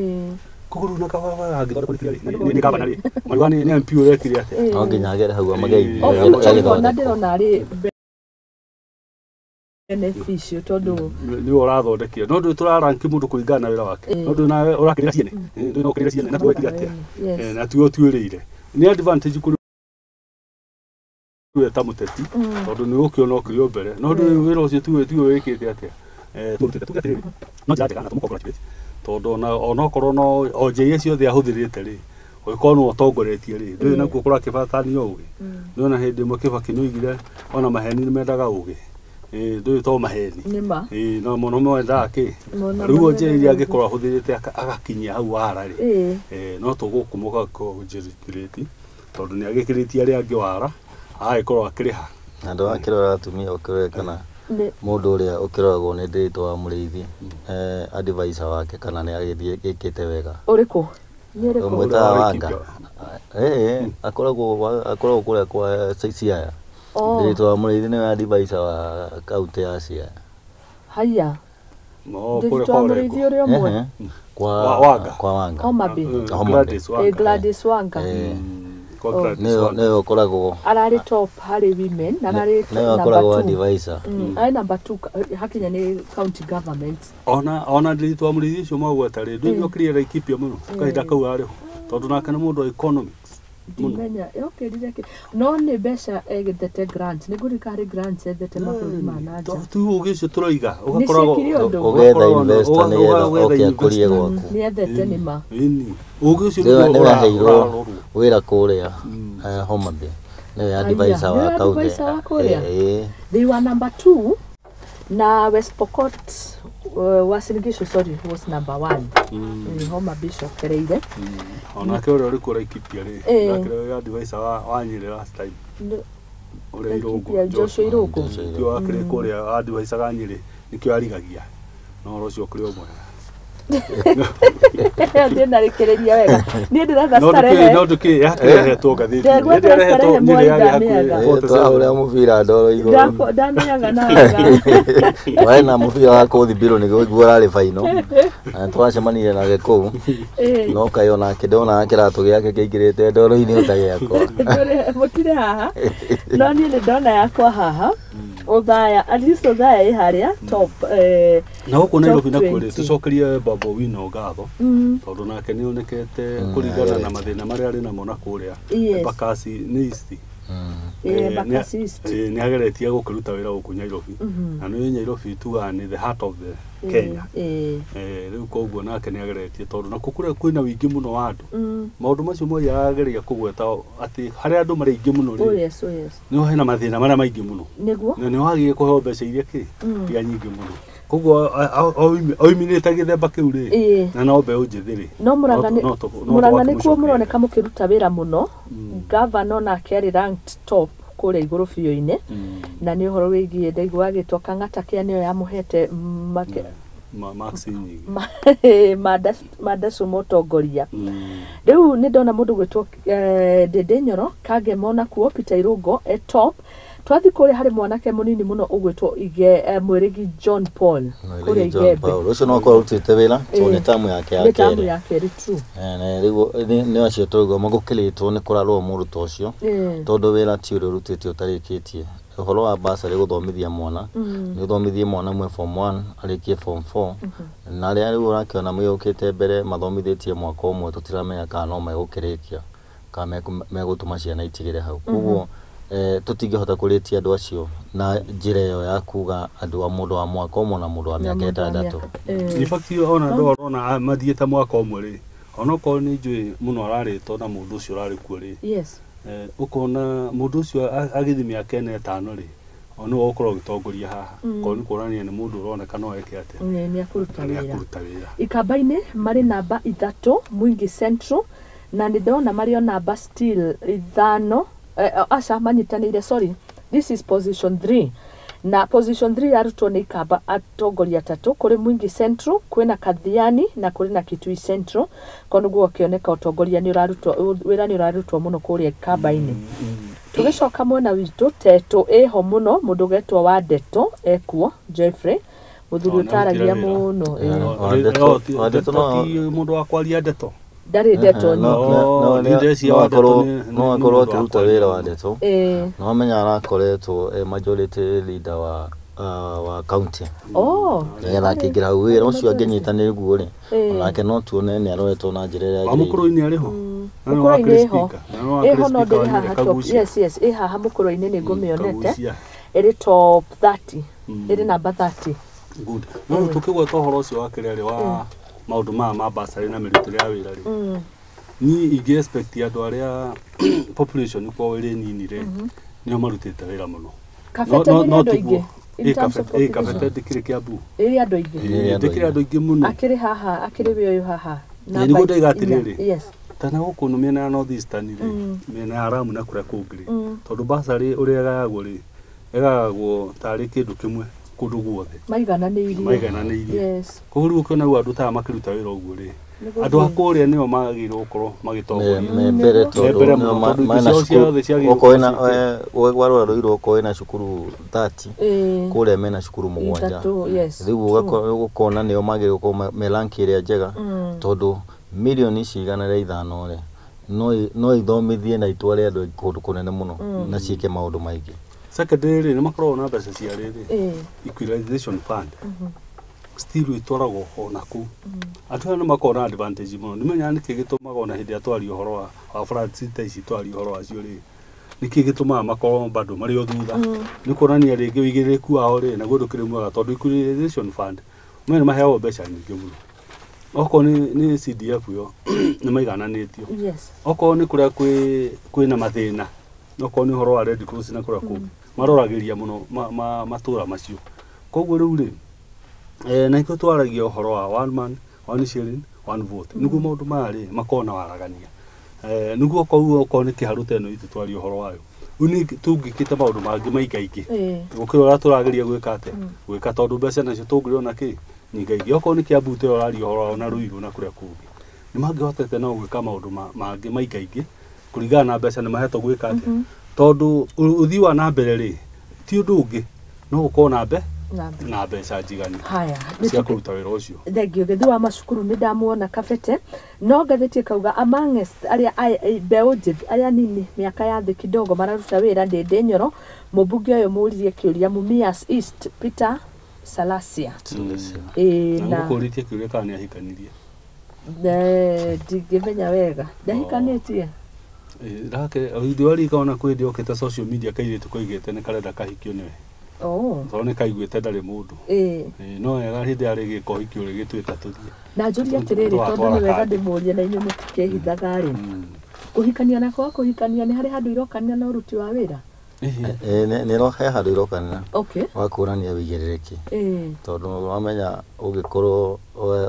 Koguo rĩu na kabarabara angĩthondekwo nĩ gavana rĩ, mariuga nĩ MP ũrekire atĩa? No nginya agere hau amageithie. O future, ona ndĩrona arĩ Beneficial tondũ nĩwe ũrathondekire no ndũĩ tũraranki mũndũ kũringana na wĩra wake, no ndũĩ nawe ũrakĩrĩra ciene, ndũĩ na ũkĩrĩra ciene na twekire atĩa. Na tiwe ũtuĩrĩire nĩ advantage kũrĩ we ta mũteti tondũ nĩ ũkĩona ũkĩrĩ o mbere, no ndũĩ wĩra ũcio tiwe wĩkĩte atĩa. Tũrutĩte tuge atĩrĩrĩ, no njĩra njega na tũmũ-congratulate tondũ onokorwo no o njĩra iria ciothe ahũthĩrĩte rĩ, ũgĩkorwo nĩwe ũtongoretie rĩ, ndũĩ nakuo kũrakĩbatanio ũgĩ. Nĩwona hĩndĩ ĩmwe Kĩbakĩ nĩoigire ona maheni nĩmendaga ũgĩ. Ndũĩ to maheni. Nĩma. No mũno mendaga kĩ. Rĩu njĩra iria angĩkorwo ahũthĩrĩte agakinyia hau wara rĩ, no tũgũkũmũka congratulate tondũ nĩagĩkĩrĩtie arĩa angĩ wara agagĩkorwo akĩrĩha. Na ndũrakĩrora atumia ũkĩrore kana mũndũ ũrĩa ũkĩroragwo nĩ Ndiritu wa Mũrĩithi, advisor wake kana nĩ agĩthiĩ ĩkĩte wega. Ũrĩkũ? Nĩ ũrĩkũ? Ũmwĩtaga Wanga. Akoragwo kũrĩa kwa Siaya. Ndiritu wa Mũrĩithi nĩwe advisor wa kaunti ya Siaya. Haya. Ndiritu wa Mũrĩithi ũrĩa ũmwe? Kwa Wanga. Kwa Wanga. Homa Bay. Gladys Wanga. Gladys Wanga. Nĩwe ũkoragwo ararĩ top harĩ women, ararĩ nĩwe ũkoragwo advisor. Arĩ number 2 hakinya nĩ county government. Ona Ndiritu wa Mũrĩithi ũcio magweta rĩ, ndũĩ nĩokĩrire Laikipia mũno kahinda kau arĩ ho tondũ nake nĩ mũndũ wa economics. Ndimenya yokĩrire kĩ no nĩ mbeca egethete grant, nĩ ngũririkana harĩ grants ethete mabũrũri ma na nja. Tu ũgĩ ũcio tũroiga ũgakoragwo ũgetha investor nĩgetha oke akũrie gwaku. Nĩ ethete nĩ ma. Ũgĩ ũcio nĩwe aheirwo wĩra kũrĩa Homa Bay, nĩwe advisor wa kaunti. They were number 2 na West Pokot Uasin Gishu, sorry, was number 1. Homa Bay cokereire. Onake ũrĩa ũrĩ kuo Laikipia rĩ, nake ũrĩa advisor wa Nyĩrĩ last time. Ũrĩa Irũngũ, Joshua Irũngũ. Nĩkĩo akĩrĩ kũrĩa advisor ga Nyĩrĩ, nĩkĩo arigagia. No ũhoro ũcio ũkĩrĩ o mwega. Ndinarĩkĩrĩria wega. Niĩ ndĩretha starehe. No ndũkĩ yakĩrehetwo ngathĩti. Ndĩretha Nyĩrĩ yarĩ hakuhĩ Twahũra mũbira ndoro igũrũ. Ndamĩaga na wega. Warĩ na mũbira wa kũthibirwo nĩguo ũrarĩ final. Twacemanirie nake kũu. No kaĩ onake ndonaga kĩratũ gĩake kĩingĩrĩte ndoro-inĩ ota gĩakwa. Mũtirĩ haha. No niĩ nĩ ndona yakwa haha. Othaya, at least Othaya ĩ harĩa top. Na gũkũ Nairobi nakuo rĩ, tũcokerie Babu Owino ngatho tondũ nake nĩ onekete kũringana na mathĩna marĩa arĩ namo na kũrĩa Embakasi nĩ East. Embakasi East. Nĩ ageretie gũkĩruta wĩra gũkũ Nairobi. Na nĩ Nairobi tugaga nĩ the heart of the Kenya. Rĩu koguo nake nĩ ageretie tondũ nakuo kũrĩa kwĩna ũingĩ mũno wa andũ. Maũndũ macio mothe arageria kũgweta atĩ harĩa andũ marĩ aingĩ mũno rĩ, nĩho hena mathĩna marĩa maingĩ mũno. Nĩguo. Na nĩ wagĩrĩire kũheo mbeca iria kĩ iria nyingĩ mũno. Koguo oiminĩte gĩthemba kĩu rĩ, na no mbeũ njĩthĩ rĩ. No Murang'a nĩkuo mũroneka mũkĩruta wĩra mũno. Gavana onake arĩ ranked top kũrĩa igũrũ biũ-inĩ. Na nĩ ũhoro wĩgiĩ ndaigua agĩtwo Kang'ata kĩa nĩyo yamũhete marks nyingĩ. Madacu mũtongoria. Rĩu nĩ ndona mũndũ gwĩtwo Ndĩndĩ Nyoro, Kangema onakuo, Peter Irũngũ e top. Twathiĩ kũrĩa harĩ mwanake mũnini mũno ũgwĩtwo Mwĩrĩgi John Paul kũrĩa Igembe. Ũcio no akorwo arutĩte wĩra tondũ nĩ tamu yake ya kerĩ. Nĩ tamu ya kerĩ, true. Rĩu nĩ acio tũraigua magũkĩrĩtwo nĩ kũrarwo mũndũ ta ũcio tondũ wĩra ti ũrĩa ũrutĩte ũtarĩkĩtie. Ũhoro wa bursary gũthomithia mwana, nĩ ũthomithie mwana mwe form 1 arĩkie form 4, na arĩa rĩu ũrakĩona magĩũkĩte mbere mathomithĩtie mwaka ũmwe tũtiramenya kana no megũkĩrĩkia kana megũtũma ciana itigĩre hau. Koguo tũtingĩhota kũrĩtia andũ acio na njĩra ĩyo ya kuga andũ a mũndũ wa mwaka ũmwe na mũndũ wa mĩaka ĩtandatũ. In fact ona andũ arona mathiĩte mwaka ũmwe rĩ, onokorwo nĩ njũĩ mũno ararĩtwo na mũndũ ũcio ũrarĩ kuo rĩ, ũkona mũndũ ũcio agĩthiĩ mĩaka ĩna ĩtano rĩ, nĩwe ũkorwo ũgĩtongoria haha. Koguo nĩ kuonania nĩ mũndũ ũroneka no eke atĩa. Nĩ akũruta wĩra. Ikamba-inĩ marĩ namba 3 Mwingi Central, na nĩ ndĩrona marĩ o namba still 5. Aca manyitanĩire, sorry, this is position 3. Na position 3 yarutwo nĩ Ikamba atongoria atatũ, kũrĩ Mwingi Central, kwĩna Kathiani na kũrĩ na Kitui Central. Koguo nĩguo ũkĩoneka ũtongoria nĩ ũrarutwo, wĩra nĩ ũrarutwo mũno kũrĩa Ikamba-inĩ. Tũgĩcoka mwena witũ Teto ĩho mũno, mũndũ ũgetwo wa Ndeto ekuo, Jeffrey, mũthuri ũtaragia mũno. Ti mũndũ wa kwaria ndeto. Ndarĩ ndeto nyingĩ. No akorwo akĩruta wĩra wa ndeto. No amenya arakoretwo majority leader wa wa county. Oh. Nĩgetha akĩingĩra hau wĩra ũcio angĩnyitanĩra guo rĩ, Ĩĩ. onake no tuone nĩ aroretwo na njĩra ĩrĩa Wa yagĩrĩire. Mũkũrũ-inĩ arĩ ho. Na nĩ wa Mũkũrũ-inĩ ĩho. speaker. Na nĩ wa Ĩho no speaker ndĩrĩ wa haha Nyeri, top. Kagucia. Yes, yes, ĩ haha Mũkũrũ-inĩ nĩ ngũmĩonete. Kagucia. Ĩrĩ top 30. Mm. Ĩrĩ namba 30. Good. No rĩu tũkĩgweta ũhoro ũcio wa kĩrĩa rĩ wa maũndũ maya ma basarĩ na mĩrutĩre ya wĩra rĩ, niĩ ingĩ expect andũ arĩa population kwao ĩrĩ nini rĩ, nĩo marutĩte wĩra mũno. Kabete No- nĩ no andũ tiguo. aingĩ. In Ĩ, terms of Kabete, ĩ, population. Kabete ndĩkĩrĩ Kiambu. Ĩrĩ andũ aingĩ. Ĩrĩ andũ Ndĩkĩrĩ andũ aingĩ mũno. Akĩrĩ haha, akĩrĩ wĩ ũyũ haha. Ĩ, nĩguo ndaiga inya. atĩrĩrĩ. Yes. Tana gũkũ nĩ mĩena ya North Eastern rĩ, mĩena ya Lamu na kũrĩa kũngĩ rĩ, tondũ basarĩ ũrĩa ĩgayagwo rĩ, ĩgayagwo tarĩ kĩndũ kĩmwe kũndũ guothe. Maigananĩirie. Maigananĩirie. Yes. Koguo rĩu ũkĩona rĩu andũ ta aya makĩruta wĩra ũguo rĩ, Nĩguo andũ a thiĩ. kũrĩa nĩo magĩrĩirwo gũkorwo magĩtongoria. Me mbere Nĩguo. tondũ Me mbere nĩo mũno, tondũ mena itĩ ciao cukuru ciothe ciagĩrĩirwo okorwo ĩna gũkorwo warora Ruiru okorwo ĩna cukuru 30 Ĩĩ. kũrĩa mena cukuru mũgwanja. Ithatũ, yes. Rĩu ũgakona nĩo magĩrĩirwo gũkorwo me rank ĩrĩa njega tondũ mirioni ici 105 rĩ no ithomithie na itware andũ kũndũ kũnene mũno na ciĩke maũndũ maingĩ. Secondary rĩ, nĩ makoragwo na mbeca cia rĩrĩ, Ĩĩ. equalization fund. Still ĩtwaragwo ona kũu. Andũ aya nĩ makoragwo na advantage mũno. Ndimenyaga nĩkĩ gĩtũmaga ona hĩndĩ ĩrĩa twaria ũhoro wa flats ta ici twaria ũhoro wacio rĩ, nĩkĩ gĩtũmaga makorwo bado marĩ o thutha. Nĩ kuonania rĩngĩ ũigĩrĩrĩku wao rĩ, naguo ndũkĩrĩ mwega tondũ equalization fund me nĩ maheagwo mbeca nyingĩ mũno. Okorwo nĩ CDF yo nĩ maigananĩtio. Yes. Okorwo nĩ kũrĩa kwĩna mathĩna, okorwo nĩ ũhoro wa Red Cross na kũrĩa kũngĩ, maroragĩria mũno matũra macio. Koguo rĩu rĩ, na nĩkĩo twaragia ũhoro wa one man, one shilling, one vote. Nĩguo maũndũ maya rĩ makorwo na waragania. Nĩguo okorwo okorwo nĩ kĩharũ ta ĩno itũ twaria ũhoro wayo. Rĩu nĩ tũngĩkĩte maũndũ mangĩ maingaingĩ. Ĩĩ. Gũkĩra ũrĩa tũrageria gwĩka atĩa? Gwĩka tondũ mbeca nacio tũngĩrona kĩ? Nyingaingĩ. Okorwo nĩ Kiambu ta ĩyo ũraria ũhoro wayo na Ruiru na kũrĩa kũngĩ. Nĩ mangĩhotete no gwĩka maũndũ mangĩ maingaingĩ kũringana na mbeca nĩ mahetwo gwĩka atĩa? Tondũ ũthii wa na mbere rĩ, ti ũndũ ũngĩ no gũkorwo na Na na mbeca njiganu haya. cia kũruta wĩra ũcio. Thengio gĩthi wa macukuru nĩ ndamuona Kabete no ngathĩti ĩkauga amongst arĩa mbeũ njĩthĩ arĩa nini mĩaka ya thĩ kidogo mararuta wĩra Ndĩndĩ Nyoro mũmbunge ũyũ mũririe kĩũria Mumias East Peter Salasia. Ĩĩ Na na ngũkũrĩtie kĩũria kana nĩ ahikanirie. Ndingĩmenya wega ndahikanĩtie. Rake ithuĩ ona kwĩ hĩndĩ okĩte social media kairĩtu koigĩte nĩ karenda kahikio nĩwe. Oh. Tondũ nĩ kaiguĩte ndarĩ mũndũ. Ĩĩ. No wega hĩndĩ yarĩ gĩka ũhiki ũrĩ gĩtwĩta tũthiĩ. Na njũrie atĩrĩrĩ tondũ nĩ wega ndĩmũrie na inyuĩ mũtikĩhithaga rĩ. Kũhikania na kwaga kũhikania nĩ harĩ handũ irokanĩra na ũruti wa wĩra? Nĩ he handũ irokanĩra. Okay. Wa kuonania wĩigĩrĩrĩki. Ĩĩ. Tondũ wamenya ũngĩkorwo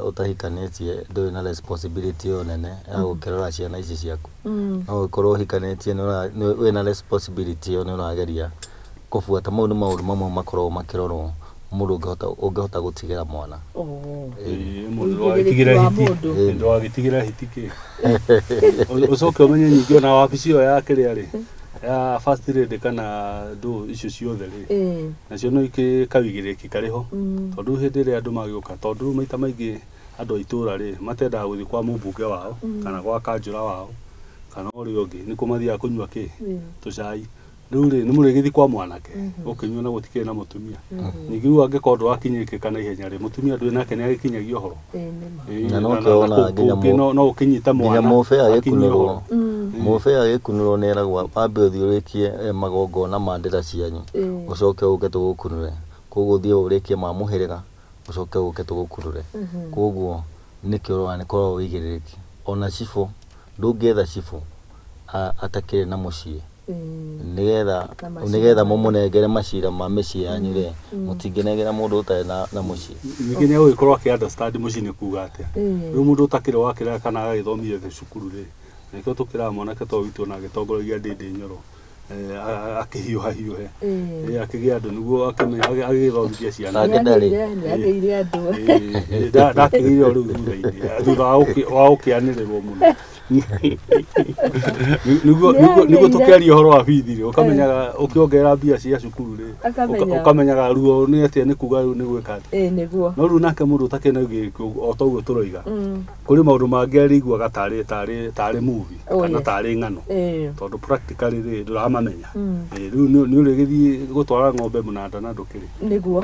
ũtahikanĩtie ndũrĩ na responsibility ĩyo nene ya gũkĩrora ciana ici ciaku. No ũngĩkorwo ũhikanĩtie wĩna responsibility ĩyo nĩ ũrageria kũbuata. Mau nĩ maũndũ mamwe makoragwo makĩrorwo mũndũ ũngĩhota gũtigĩra mwana. Mũndũ ndũgagĩtigĩra hiti kĩ. Ũcoke ũmenye ningĩ ona wabici ĩyo ya kĩrĩa rĩ, ya first lady kana ndũ icio ciothe rĩ, nacio no ikĩ kawĩigĩrĩrĩki karĩ ho. Tondũ hĩndĩ ĩrĩa andũ magĩũka, tondũ rĩu maita maingĩ andũ a itũra rĩ, matendaga gũthiĩ kwa mũmbunge wao kana gwa kanjũra wao kana ũrĩa ũngĩ, nĩkuo mathiaga kũnyua kĩ tũcai. Rĩu rĩ, nĩ mũrĩgĩthiĩ kwa mwanake ũkĩnyua na gũtikĩrĩ na mũtumia. Ningĩ rĩu angĩkorwo ndũrakinyĩrĩkĩka na ihenya rĩ, mũtumia ndũrĩ nake nĩ agĩkinyagia ũhoro. Na no kĩona nginya no ũkĩnyita mwana nginya mũbe agĩkunũrwo. Mũbe agĩkunũrwo nĩ eragwo wambe ũthiĩ ũrĩkie magongona ma ndĩra cianyu, ũcoke ũke tũgũkunũre. Koguo ũthiĩ ũrĩkie ma mũhĩrĩga, ũcoke ũke tũgũkunũre. Koguo nĩkĩo ũrona nĩ koragwo wĩigĩrĩrĩki. Ona cibũ, ndũngĩetha cibũ atakĩrĩ na mũciĩ. Nĩgetha mũmũnengere macira ma mĩciĩ yanyu rĩ, mũtingĩnengera mũndũ ũtarĩ na mũciĩ. Ningĩ nĩ egũgĩkorwo akĩ understand mũciĩ nĩ kuga atĩa. Rĩu mũndũ ũtakĩrĩ wa kĩrĩa kana agagĩthomithio cukuru rĩ, nĩkĩo tũkĩraga mwanake ta ũyũ witũ ona agĩtongoragia Ndĩndĩ Nyoro, akĩhiũha hiũhe. Akĩgĩa andũ nĩguo agĩgĩthomithia ciana. Nĩagĩire andũ. Ndakĩgĩire o rĩu thutha-inĩ, thutha wa gũkĩanĩrĩrwo mũno. Nĩguo tũkĩaria ũhoro wa bithi rĩ, ũkamenyaga ũkĩongerera mbia cia cukuru rĩ, ũkamenyaga ruo nĩ atĩa, nĩ kuga rĩu nĩ gwĩka atĩa. Nĩguo. No rĩu nake mũndũ ũtakĩrĩ na ũigĩrĩrĩki o ta ũguo tũroiga, kũrĩ maũndũ mangĩ arĩiguaga tarĩ movie kana tarĩ ng'ano, tondũ practically rĩ ndũramanya. ndũramamenya. Rĩu nĩ ũrĩgĩthiĩ gũtwara ng'ombe mũnanda na ndũkĩrĩ nĩguo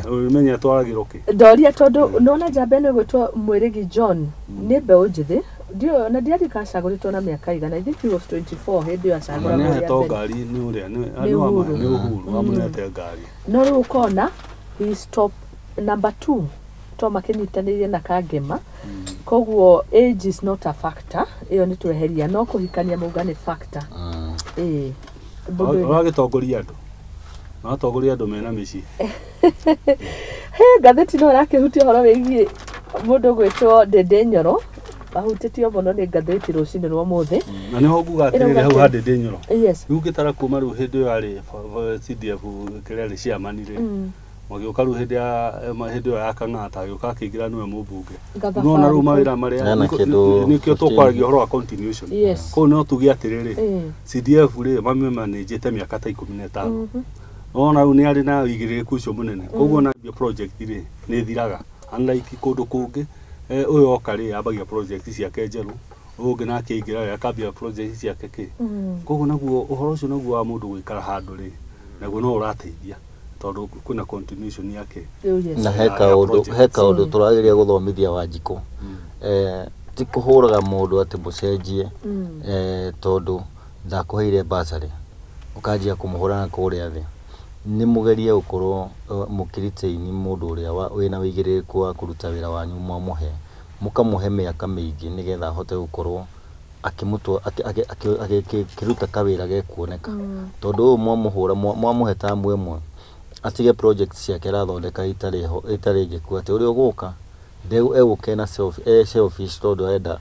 ũrĩmenye atwaragĩrwo kĩ. Ndoria tondũ nona njamba ĩno ĩgwĩtwo Mwĩrĩgi John nĩ mbeũ njĩthĩ, ndiũĩ na ndiarika acagũrĩtwo na mĩaka igana. I think he was 24 hĩndĩ ĩyo Na acagũragwo nĩ rĩa ahetwo mbere. ngari nĩ ũrĩa Nĩ nĩ Uhuru. nĩ Uhuru amũnete ngari. No rĩu ũkona he is top number 2 to makĩnyitanĩire na Kangema, koguo age is not a factor, ĩyo nĩ tweheria, no kũhikania mauga nĩ factor. Ĩĩ. Mũndũ wĩna- Ũragĩtongoria andũ, ũratongoria andũ mena mĩciĩ. He ngathĩti no ĩrakĩhutia ũhoro wĩgiĩ mũndũ ũgwĩtwo Ndĩndĩ Nyoro, ahutĩtio mũno nĩ ngathĩti rũcinĩ rwa ũmũthĩ. Na nĩho nguga atĩrĩrĩ, Ĩrauga hau atĩ- ha Ndĩndĩ Nyoro, Yes. rĩu ngĩtara kuma rĩu hĩndĩ ĩyo yarĩ CDF kĩrĩa arĩ chairman rĩ, magĩũka rĩu hĩndĩ ya hĩndĩ ĩyo ya Kang'ata agĩũka akĩingĩra nĩwe mũmbunge. Gathabarĩ Nona rĩu kau. mawĩra marĩa Hena kĩndũ nĩkĩo 15. tũkwaragia ũhoro wa continuation. Yes. Kũu no tuge atĩrĩrĩ, Ĩĩ. CDF rĩ mamĩmanĩnjĩte mĩaka ta 15. Nona rĩu nĩ arĩ na ũigĩrĩrĩku ũcio mũnene, koguo ona ambia project rĩ nĩ ĩthiraga, unlike kũndũ kũngĩ. Ũyũ oka rĩ ambagia project ciake njerũ, ũyũ ũngĩ nake aingĩra rĩ akambia project ciake kĩ. Koguo naguo ũhoro ũcio naguo wa mũndũ gũikara handũ rĩ naguo no ũrateithia tondũ kwĩna continuation yake. Oh, yes. Na he Ya kaũndũ project. he kaũndũ tũrageria gũthomithia Wanjikũ, ti kũhũraga mũndũ atĩ mũcenjie, tondũ ndakũheire bursary ũkanjia kũmũhũra na kũrĩa thĩ. Nĩ mũgerie gũkorwo mũkĩritaini mũndũ ũrĩa wĩna ũigĩrĩrĩku wa kũruta wĩra wanyu, mwamũhe mũkamũhe mĩaka mĩingĩ nĩgetha ahote gũkorwo akĩruta kawĩra gekuoneka, tondũ ũyũ mwamũhũra mwamũhe tamu ĩmwe atige project ciake arathondeka itarĩ ho itarĩ njĩku, atĩ ũrĩa ũgũka egũka ena selfish tondũ arenda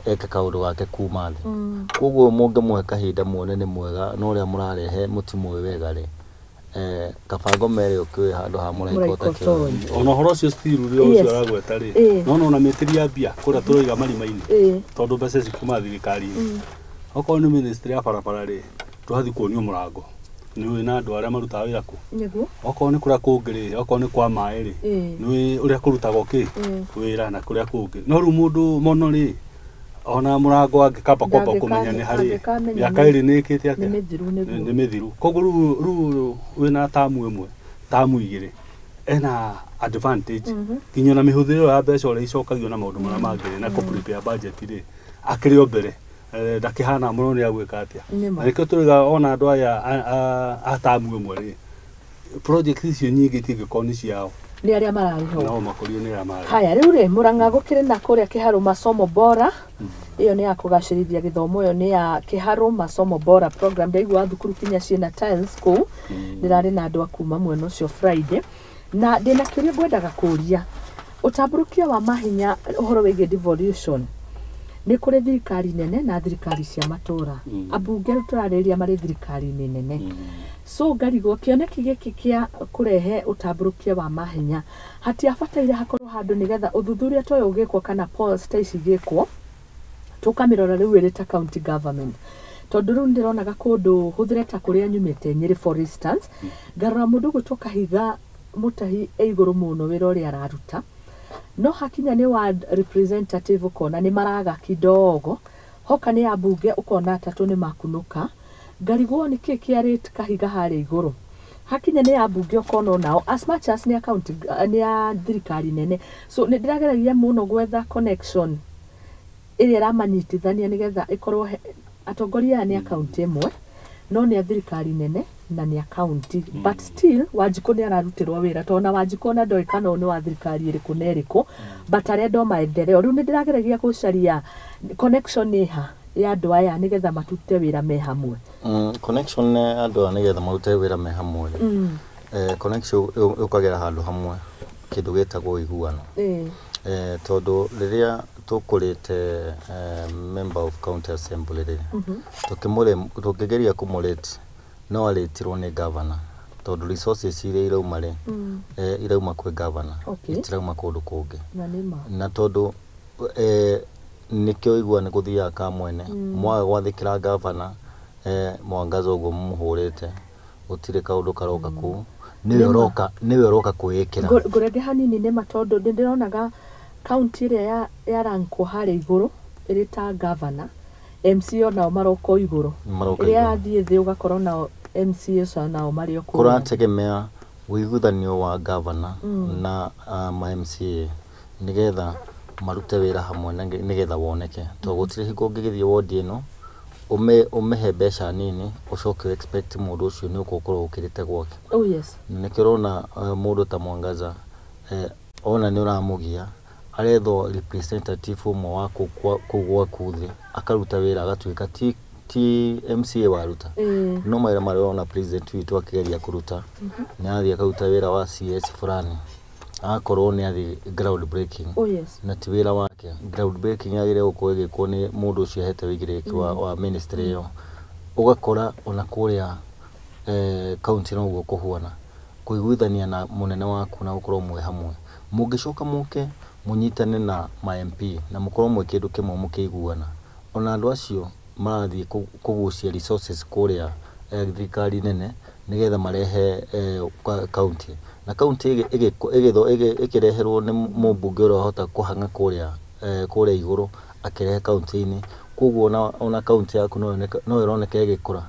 eke kaũndũ gake kuma thĩ. Koguo mũngĩmũhe kahinda muone nĩ mwega, no ũrĩa mũrarehe mũtimũĩ wega rĩ, kabango mere ũkĩũĩ handũ ha mũraika Mũraika ũtakĩũĩ. ũtoĩ. Ona ũhoro ũcio still ũrĩa Yes. ũcio aragweta rĩ, no ona mĩtĩri ya mbia kũrĩa tũraiga marima-inĩ, tondũ mbeca cikuma thirikari-inĩ, okorwo nĩ ministry ya barabara rĩ, tũrathiĩ kuonio mũrango nĩ ũĩ na andũ arĩa marutaga wĩra kũ. Nĩguo. Okorwo nĩ kũrĩa kũngĩ rĩ, okorwo nĩ kwa maĩ rĩ, nĩ ũĩ ũrĩa kũrutagwo kĩ wĩra na kũrĩa kũngĩ. No rĩu mũndũ mono rĩ, ona mũrango angĩkamba kwamba kũmenya nĩ harĩ Ndangĩkamenya mĩaka ĩrĩ nĩ ĩkĩte nĩ atĩa, mĩthiru. nĩ Nĩguo. mĩthiru. Koguo rĩu wĩna tamu ĩmwe, tamu igĩrĩ, ena advantage nginya na mĩhũthĩro ya mbeca ũrĩa icokagio na maũndũ marĩa mangĩ na kũ prepare budget rĩ akĩrĩ o mbere. Ndakĩhana mũno nĩ agwĩka atĩa. Nĩ ma. Na nĩkĩo tũrauga ona andũ aya a tamu ĩmwe rĩ, project icio nyingĩ itingĩkorwo nĩ ciao, Nĩ arĩa mararĩ ho. no makorio nĩ arĩa marĩ. Haya, rĩu rĩ Mũrang'a gũkĩrĩ na kũrĩa Kĩharũ masomo bora, ĩyo nĩ ya kũgacĩrithia gĩthomo, ĩyo nĩ ya Kĩharũ masomo bora program. Ndaigua thukuru kinya ciĩna tiles kũu. Ndĩrarĩ na andũ a kuma mwena ũcio Friday, na ndĩna kĩũria ngwendaga kũria. Ũtambũrũkia wa mahinya ũhoro wĩgiĩ devolution, nĩ kũrĩ thirikari nene na thirikari cia matũra. Ambunge rĩu tũrarĩrĩria marĩ thirikari-inĩ nene, so ngarigwo kĩoneki gĩkĩ kĩa kũrehe ũtambũrũkia wa mahinya hatiabataire hakorwo handũ nĩgetha ũthuthuria ta ũyũ ũgĩkwo kana polls ta ici igĩkwo, tũkamĩrora rĩu ĩrĩ ta county government, tondũ rĩu ndĩronaga kũndũ hũthĩre ta kũrĩa nyumĩte Nyĩrĩ, for instance, ngarora mũndũ ũgwĩtwo Kahiga Mũtahi e igũrũ mũno wĩra ũrĩa araruta, no hakinya nĩ ward representative ũkona nĩ maraga kidogo, hoka nĩ ambunge ũkona atatũ nĩ makunũka. Ngarigwo nĩ kĩ kĩa rate Kahiga harĩa igũrũ, hakinya nĩ ambunge ũkona onao as much as nĩ a county, nĩ ya thirikari nene. So nĩ ndĩrageragia mũno gwetha connection ĩrĩa ĩramanyitithania nĩgetha ĩkorwo atongoria aya nĩ a kaunti ĩmwe no nĩ a thirikari nene na nĩ a kaunti, but still Wanjikũ nĩ ararutĩrwo wĩra, tondũ ona Wanjikũ ona ndoĩ kana ũyũ nĩ wa thirikari ĩrĩkũ na ĩrĩkũ, but arenda o maendeleo. Rĩu nĩ ndĩrageragia gũcaria connection ĩha ya andũ aya nĩgetha matute wĩra me hamwe. Connection nĩ andũ aya nĩgetha marute wĩra me hamwe rĩ, connection yũkagĩra handũ hamwe kĩndũ gĩtagwo ũiguano. Tondũ rĩrĩa tũkũrĩte member of county assembly rĩ, tũkĩgeria kũmũrate no arĩtirwo nĩ governor, tondũ resources iria irauma rĩ, irauma kwĩ governor, itirauma kũndũ kũngĩ. Na nĩ ma. Na tondũ nĩkĩo igua nĩ gũthiaga ka mwene, mwaga gwathĩkĩra gavana, Mwangaza ũguo mũmũhũrĩte gũtirĩ kaũndũ karoka kũu, nĩwe ũroka, nĩwe ũroka kwĩĩkĩra. Ngũrenge hanini, nĩ ma, tondũ nĩ ndĩronaga kaunti ĩrĩa ya rankwo harĩa igũrũ ĩrĩ ta governor MCA nao maroka igũrũ. Maroka Ĩrĩa igũrũ. yathiĩ thĩ ũgakora nao MCA ũcio nao marĩ o kũrĩa. Kũrategemea ũiguithanio wa gavana na ma MCA nĩgetha marute wĩra hamwe na nĩgetha woneke, tondũ gũtirĩ hingo ũngĩgĩthiĩ wondi ĩno ũmĩhe mbeca nini ũcoke expect mũndũ ũcio nĩ ũgũkorwo ũkĩrĩte gwake. Oh yes. Na nĩkĩo ũrona mũndũ ta Mwangaza ona nĩ ũramũgia arethwo representative ũmwe wa kũu gwaku thĩ akaruta wĩra agatuĩka ti MCA waruta. No mawĩra marĩa ũrona president witũ akĩgeria kũruta, nĩ athiĩ akaruta wĩra wa CS fulani, agakorwo nĩ athiĩ ground breaking. Oh yes. Na ti wĩra wake. Ground breaking yagĩrĩire gũkorwo ĩgĩkwo nĩ mũndũ ũcio ahete ũigĩrĩrĩki wa ministry ĩyo. Ũgakora ona kũrĩa county noguo kũhuana, kũiguithania na mũnene waku na gũkorwo mwĩ hamwe, mũngĩcoka mũke mũnyitane na ma MP na mũkorwo mwĩ kĩndũ kĩmwe mũkĩiguana, ona andũ acio marathiĩ kũgucia resources kũrĩa thirikari nene nĩgetha marehe county, na county ĩkĩreherwo nĩ mũmbunge ũrĩa wahota kũhang'a kũrĩa igũrũ akĩrehe county-inĩ. Koguo ona county yaku no ĩroneka ĩgĩkũra,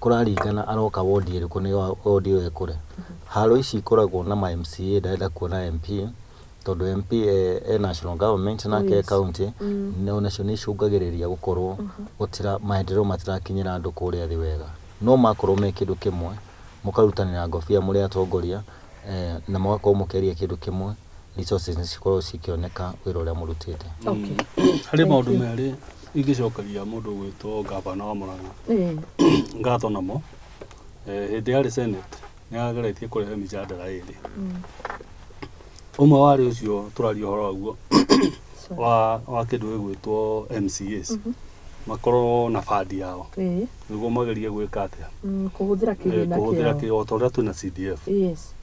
kũraringana aroka wondi ĩrĩkũ nĩ wondi ĩyo ĩkũre. Haro ici ikoragwo na ma MCA, ndarenda kuona MP tondũ MP e national government nake Yes. county, na onacio nĩ icũngagĩrĩria gũkorwo gũtira maendeleo matirakinyĩra andũ kũrĩa thĩ wega. No makorwo me kĩndũ kĩmwe, mũkarutanĩra ngobia mũrĩ atongoria na mũgakorwo mũkĩaria kĩndũ kĩmwe, resources nĩ cikoragwo cikĩoneka wĩra ũrĩa mũrutĩte. Okay. Harĩ maũndũ merĩ ingĩcokeria mũndũ ũgwĩtwo gavana wa Murang'a ngatho namo. Hĩndĩ yarĩ Senate nĩ ageretie kũrehe mĩjadala ĩrĩ. Ũmwe warĩ ũcio tũraria ũhoro waguo wa kĩndũ gĩgwĩtwo MCAs makorwo na bandi yao nĩguo magerie gwĩka atĩa, kũhũthĩra kĩgĩna kũhũthĩra kĩao. o ta ũrĩa twĩna CDF. Yes.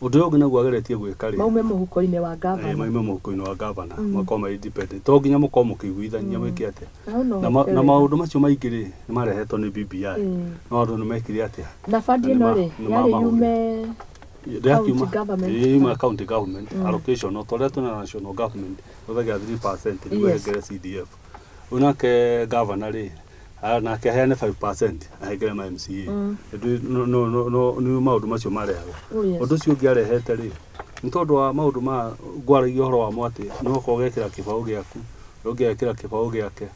Ũndũ ũyũ ũngĩ naguo ageretie gwĩka rĩ, maume mũhuko-inĩ wa gavana, maume mũhuko-inĩ wa gavana, makorwo marĩ independent, to nginya mũkorwo mũkĩiguithania mwĩke atĩa. Na Na maũndũ macio maingĩ rĩ nĩ marehetwo nĩ BBI, no andũ nĩ mekire atĩa. Na bandi ĩno rĩ yarĩ yume County government, yuma county government allocation, no ta ũrĩa twĩna national government ũthagia 3% nĩguo ĩhengere CDF. Ũyũ nake gavana rĩ nake aheane 5% ahengere ma MCA. Nĩ maũndũ macio marehagwo. Ũndũ ũcio ũngĩ arehete rĩ nĩ tondũ wa maũndũ ma ngwaragia ũhoro wamo atĩ no ũkorwo ũgekĩra kĩbaũ gĩaku, ũrĩa ũngĩ agekĩra kĩbaũ gĩake,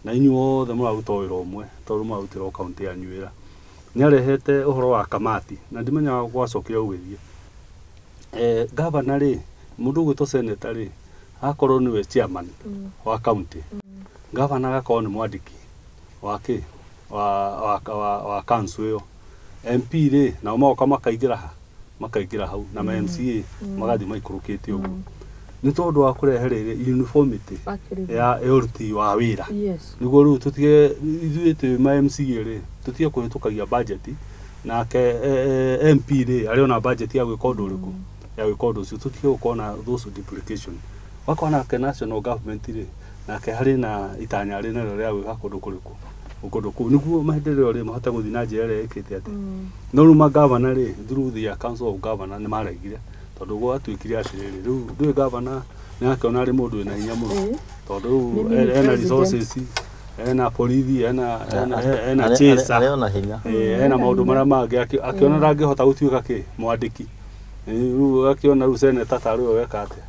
na inyuothe mũraruta wĩra ũmwe tondũ mũrarutĩra o county yanyu wĩra. Nĩ arehete ũhoro wa kamati na ndimenyaga gwacokire gũgĩthiĩ. Gavana rĩ, mũndũ ũgwĩtwo senator rĩ, akorwo nĩwe chairman wa county, gavana agakorwo nĩ mwandĩki wa kĩ wa council ĩyo. MP rĩ nao magoka makaingĩra ha, makaingĩra hau, na ma MCA magathiĩ maikũrũkĩte ũguo. Nĩ tondũ wa kũrehe rĩrĩ uniformity ya ũruti wa wĩra. Nĩguo rĩu tũtige ithuĩ twĩ ma MCA rĩ tũtige kũhĩtũkagia budget, nake MP rĩ arĩ ona budget ya gwĩka ũndũ ũrĩkũ, ya gwĩka ũndũ ũcio, tũtige gũkorwo na those duplication. Wakorwo nake national government rĩ nake harĩ na itanya rĩ narĩo rĩa gwĩka kũndũ kũrĩkũ, kũndũ kũu, nĩguo maendeleo rĩ mahote gũthiĩ na njĩra ĩrĩa ĩkĩte atĩ. No rĩu magavana rĩ through the council of governor nĩ maregire, tondũ gwatuĩkire atĩrĩrĩ, rĩu ndũĩ gavana nĩ akĩona arĩ mũndũ wĩna hinya mũno, tondũ rĩu ena resources, ena borithi, ena chaser, ena maũndũ marĩa mangĩ, akĩona ndangĩhota gũtuĩka kĩ mwandĩki, rĩu akĩona rĩu senator tarĩ we weka atĩa.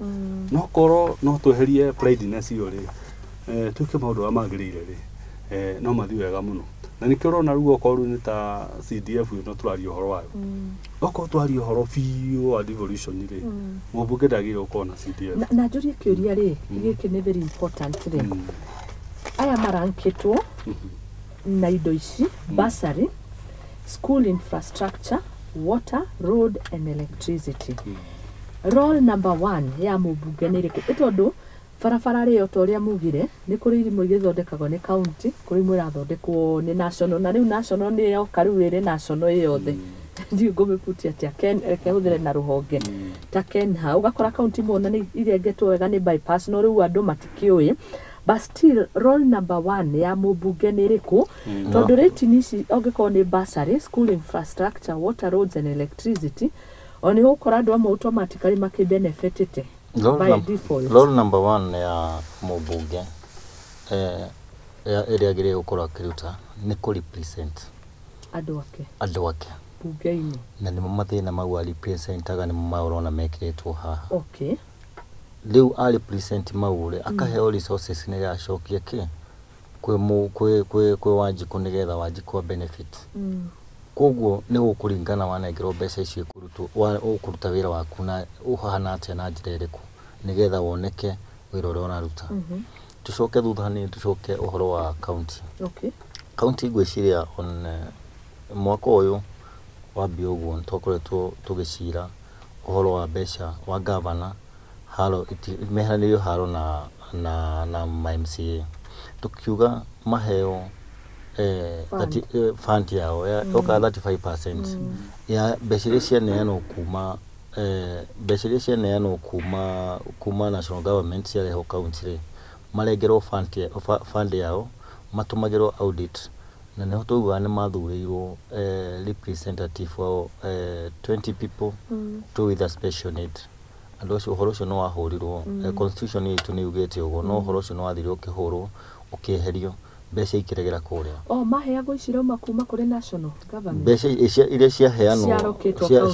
No korwo no tweherie prideness ĩyo rĩ, twĩke maũndũ marĩa magĩrĩire rĩ, no mathiĩ wega mũno. Na nĩkĩo ũrona rĩu okorwo rĩu nĩ ta CDF ĩno tũraria ũhoro wayo, okorwo twaria ũhoro biũ wa devolution rĩ, mũmbunge ndagĩrĩirwo gũkorwo na CDF. Na njũrie kĩũria rĩ, gĩkĩ nĩ very important rĩ, aya marankĩtwo na indo ici, bursary, school infrastructure, water, road and electricity. Roll number 1 ya mũmbunge nĩ ĩrĩkũ? Ĩ tondũ barabara rĩ o ta ũrĩa mugire nĩ kũrĩ irimũ igĩthondekagwo nĩ county, kũrĩ imwe irathondekwo nĩ national, na rĩu national nĩ yoka rĩu ĩrĩ national ĩ yothe. Ndiũĩ ngũmĩbutia atĩa, Ken, reke hũthĩre na rũhonge ta Kenha, ũgakora county imwe ona nĩ irengetwo wega nĩ bypass, no rĩu andũ matikĩũĩ. But still roll number 1 ya mũmbunge nĩ ĩrĩkũ? Tondũ rating ici ũngĩkorwo nĩ bursary, school infrastructure, water, roads and electricity, o nĩ ũgũkora andũ amwe automatically makĩbenefitĩte by default. Roll number 1 ya mũmbunge ĩrĩa agĩrĩire gũkorwo akĩruta nĩ kũ represent andũ ake bunge-inĩ, na nĩmo mathĩna mau a representaga nĩmo mau ũrona mekĩrĩtwo haha. Okay. Rĩu a represent mau rĩ, akaheo resources nĩgetha acokie kĩ kwĩ Wanjikũ nĩgetha Wanjikũ a benefit. Koguo nĩ gũkũringana wanengerwo mbeca icio ikũrutwo, ũkũruta wĩra waku na ũhana atĩa na njĩra ĩrĩkũ nĩgetha woneke wĩra ũrĩa ũraruta. Tucoke thutha hanini, tucoke ũhoro wa county. Okay. County ngwĩciria on mwaka ũyũ wambia ũguo nĩ twakoretwo tũgĩcira ũhoro wa mbeca wa governor haro meheranĩirio haro na ma MCA, tukiuga maheo fund yao yoka 35% ya mbeca iria cianeanwo kuma mbeca iria cianeanwo kuma national government ciarehwo county rĩ, marengerwo fund yao matũmagĩrwo audit, na nĩho taugaga nĩ mathurĩirwo representative wao 20 people, two with a special need. Andũ acio ũhoro ũcio nĩ wahũrirwo, constitution itũ nĩ yugĩte ũguo, no ũhoro ũcio nĩ wathire ũkĩhũrwo ũkĩeherio, mbeca ikĩregera kũrĩa. O maheagwo ici rauma kuma kũrĩ national government, mbeca iria ciaheanwo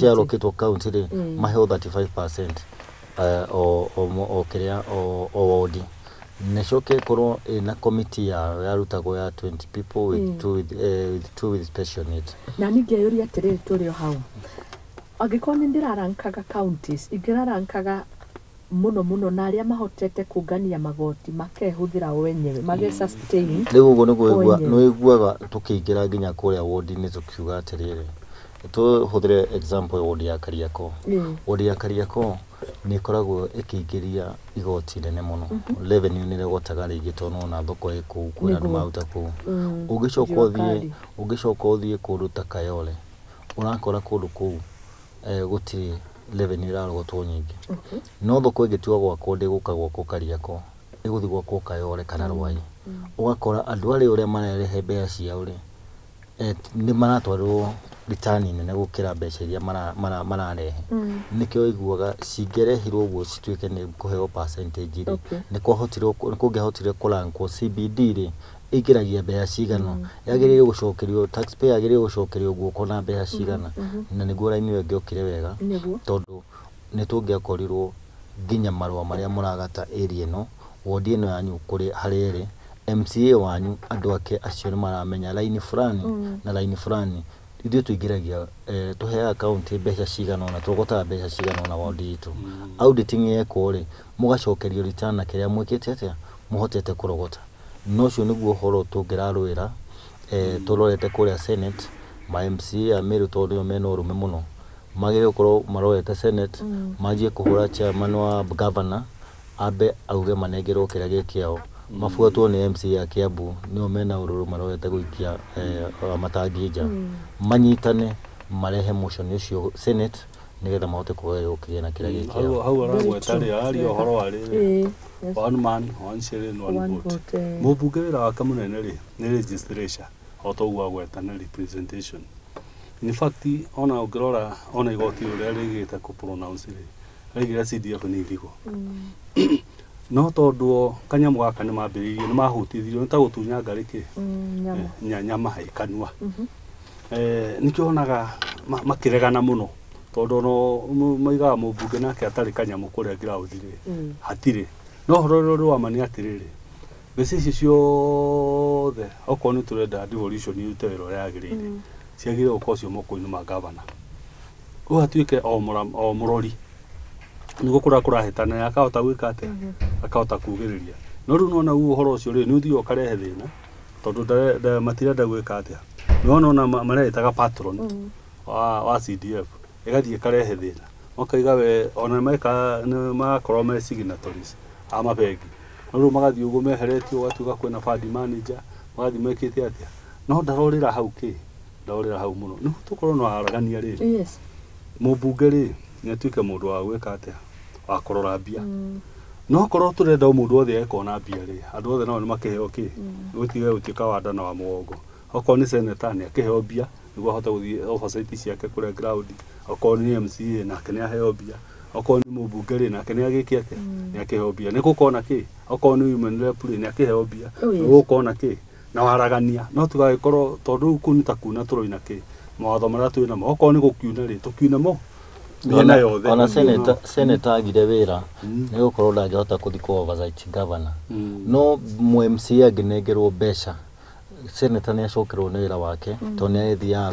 ciarokĩtwo county rĩ, maheo 35% o kĩrĩa o wodi. Nĩcoke ĩkorwo ĩna committee yao yarutagwo ya 20 people with two with special needs. Na ningĩ atĩrĩrĩ, tũrĩ o hau, angĩkorwo nĩ ndĩrarankaga counties, ingĩrarankaga mũno mũno na arĩa mahotete kũngania magoti makehũthĩra o enyewe, mage sustain. Rĩu ũguo nĩguo nĩũiguaga tũkĩingĩra nginya kũrĩa wodi-inĩ tũkiuga atĩrĩrĩ, tũhũthĩre example wodi ya Kariakoo. Wodi ya Kariakoo nĩ ĩkoragwo ĩkĩingĩria igoti nene mũno, revenue nĩ ĩrogotaga rĩngĩ tondũ nĩwona thoko ĩ kũu, kwĩna andũ maruta kũu. Ũngĩcoka ũthiĩ kũndũ ta Kayole, ũrakora kũndũ kũu gũtirĩ revenue ĩrarogotwo nyingĩ. No thoko ĩngĩtua gwakwo ndĩgũka gwakwo Kariakoo, ĩgũthiĩ gwakwo Kayole kana Rwai. Ũgakora andũ arĩa ũrĩa mararehe mbeca ciao rĩ, nĩ maratwarĩrwo return nene gũkĩra mbeca iria mararehe. Nĩkĩo ũiguaga cingĩrehirwo ũguo cituĩke nĩ kũheo percentage rĩ, nĩ kũngĩahotire kũrankwo CBD rĩ, ĩingĩragia mbeca cigana, yagĩrĩire gũcokerio taxpayer, yagĩrĩire gũcokerio guoko na mbeca cigana, na nĩguo raini ĩyo ĩngĩokire wega, tondũ nĩ tũngĩakorirwo nginya marũa marĩa mũragata area ĩno, wodi ĩno yanyu kũrĩ harĩa ĩrĩ, MCA wanyu andũ ake acio nĩ maramenya raini fulani na raini fulani, ithuĩ tũingĩragia tũheaga county mbeca cigana ũna, tũrogotaga mbeca cigana ũna wodi itũ. Auditing yekwo rĩ, mũgacokerio return na kĩrĩa mwĩkĩte atĩa, mũhotete kũrogota. No ũcio nĩguo ũhoro tũngĩrarũĩra, tũrorete kũrĩa Senate, ma MCA a Meru tondũ nĩo mena ũrũme mũno, magĩrĩire gũkorwo marorete Senate, manjie kũhũra chairman wa governor ambe auge manengerwo kĩrĩa gĩ kĩao, mabuatwo nĩ MCA a Kiambu nĩo mena ũrũrũ marorete gũikia matangi nja, manyitane marehe motion ũcio Senate nĩgetha mahote kũgaywo kĩgĩna kĩrĩa gĩ kĩao. Hau aragweta rĩ, araria ũhoro wa rĩrĩ, one man one shilling one vote. Mũmbunge wĩra wake mũnene rĩ nĩ legislature, o ta ũguo agweta na representation. In fact ona ũngĩrora ona igoti ũrĩa rĩgĩte kũ pronounce rĩ, rĩigire CDF nĩ irigo. No tondũ kanyamũ gaka nĩ mambĩrĩirie, nĩ mahutithirio, nĩ ta gũtunya ngarĩ kĩ nyama ĩkanua. Nĩkĩo onaga makĩregana mũno, tondũ no maigaga mũmbunge nake atarĩ kanyamũ kũrĩa ground rĩ, hatirĩ. No ũhoro ũrĩa ũrĩ wa ma nĩ atĩrĩrĩ, mbeca ici ciothe okorwo nĩ tũrenda devolution ĩrute wĩra ũrĩa yagĩrĩire, ciagĩrĩire gũkorwo cio moko-inĩ ma governor. Ũyũ atuĩke o mũrori, nĩguo kũrĩa kũrahĩtana akahota gwĩka atĩa, akahota kugĩrĩria. No rĩu nĩwona ũhoro ũcio rĩ, nĩ ũthiaga ũkarehe thĩna, tondũ matirenda gwĩka atĩa. Nĩwona ona maretaga patron wa CDF, ĩgathiĩ ĩkarehe thĩna. Makaiga we ona meka nĩ magakorwo me signatories a mabengi. No rĩu magathiĩ ũguo meheretio, ũgatuĩka kwĩna fund manager, magathiĩ mekĩte atĩa. No ndarorĩra hau kĩ, ndarorĩra hau mũno. Nĩguo tũkorwo na waragania rĩ, mũmbunge rĩ nĩ atuĩke mũndũ wa gwĩka atĩa, wa kũrora mbia. No korwo tũrenda o mũndũ wothe ekona mbia rĩ, andũ othe nao nĩ makĩheo kĩ, gũtige gũtuĩka wa nda na wa mũgongo. Okorwo nĩ senator nĩ akĩheo mbia nĩguo ahote gũthiĩ oversight ciake kũrĩa ground, okorwo nĩ MCA nake nĩ aheo mbia, Okorwo nĩ mũmbunge rĩ nake nĩ agĩke atĩa? Nĩ akĩheo mbia. Nĩ gũkorwo na kĩ? Okorwo nĩ women rep rĩ nĩ akĩheo mbia. Oh, yes. Nĩ gũkorwo na kĩ? Na waragania. No tũgagĩkorwo tondũ rĩu kũu nĩ ta kuna tũroina kĩ? Mawatho marĩa twĩ namo. Okorwo nĩ gũkiuna rĩ tũkiune mo mĩena yothe. Ona senator agire wĩra nĩ gũkorwo ndangĩhota kũthi kũ oversight governor. No MCA angĩnengerwo mbeca senator nĩ acokerwo nĩ wĩra wake tondũ nĩ arĩthiaga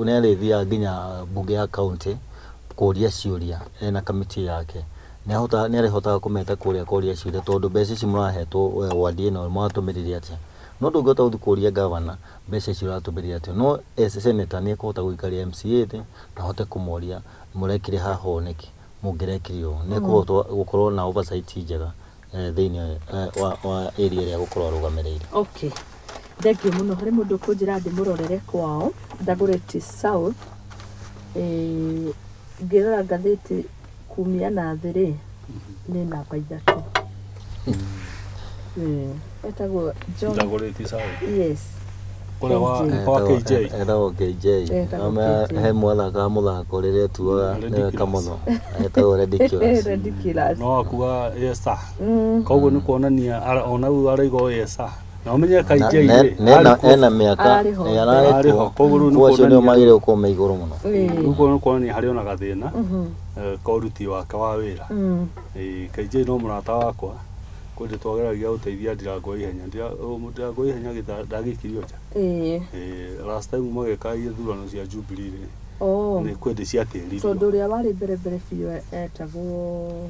nĩ arĩthiaga nginya bunge ya county kũria ciũria ena kamĩtĩ yake. Nĩ arĩhotaga kũmeta kũrĩa kũria ciũria tondũ mbeca ici mũrahetwo wadi ĩno mũratũmĩrire atĩa. No ndũngĩhota gũthiĩ kũria governor mbeca ici ũratũmĩrire atĩa. No as senator nĩ ekũhota gũikaria MCA thĩ na ahote kũmoria mũrekire haha ũũ nĩkĩ, mũngĩrekire ũũ. Nĩ ekũhota gũkorwo na oversight njega thĩinĩ wa area ĩrĩa egũkorwo arũgamĩrĩire. Okay. Thank you mũno. Harĩ mũndũ ũkũnjĩra ndĩmũrorere kwao Dagoretti South. Ngĩrora ngathĩti kumia na thĩ rĩ nĩ namba 3. Etagwo John. Dagoretti South. Yes. Kũrĩa wa KJ. Etagwo KJ. He mwathaka mũthako rĩrĩa tuaga nĩwe Kamotho. Etagwo Ridiculous. Ridiculous. No akuga yes sir. Koguo nĩ kuonania ona rĩu araiga yes sir. Na ũmenye KJ rĩ ena mĩaka ararĩ ho. Koguo rĩu nĩ kuonania acio nĩo magĩrĩirwo gũkorwo me igũrũ mũno. Rĩu nĩ kuonania harĩ ona gathĩna ka ũruti wake wa wĩra. KJ no mũrata wakwa kwendĩ twageragia gũteithia Ndirango ihenya. Ndirango ihenya ndagĩkirio nja. Last time magĩka ithurano cia Jubilee rĩ nĩ kwendĩ ciatĩririo. Tondũ ũrĩa warĩ mbere mbere biũ etagwo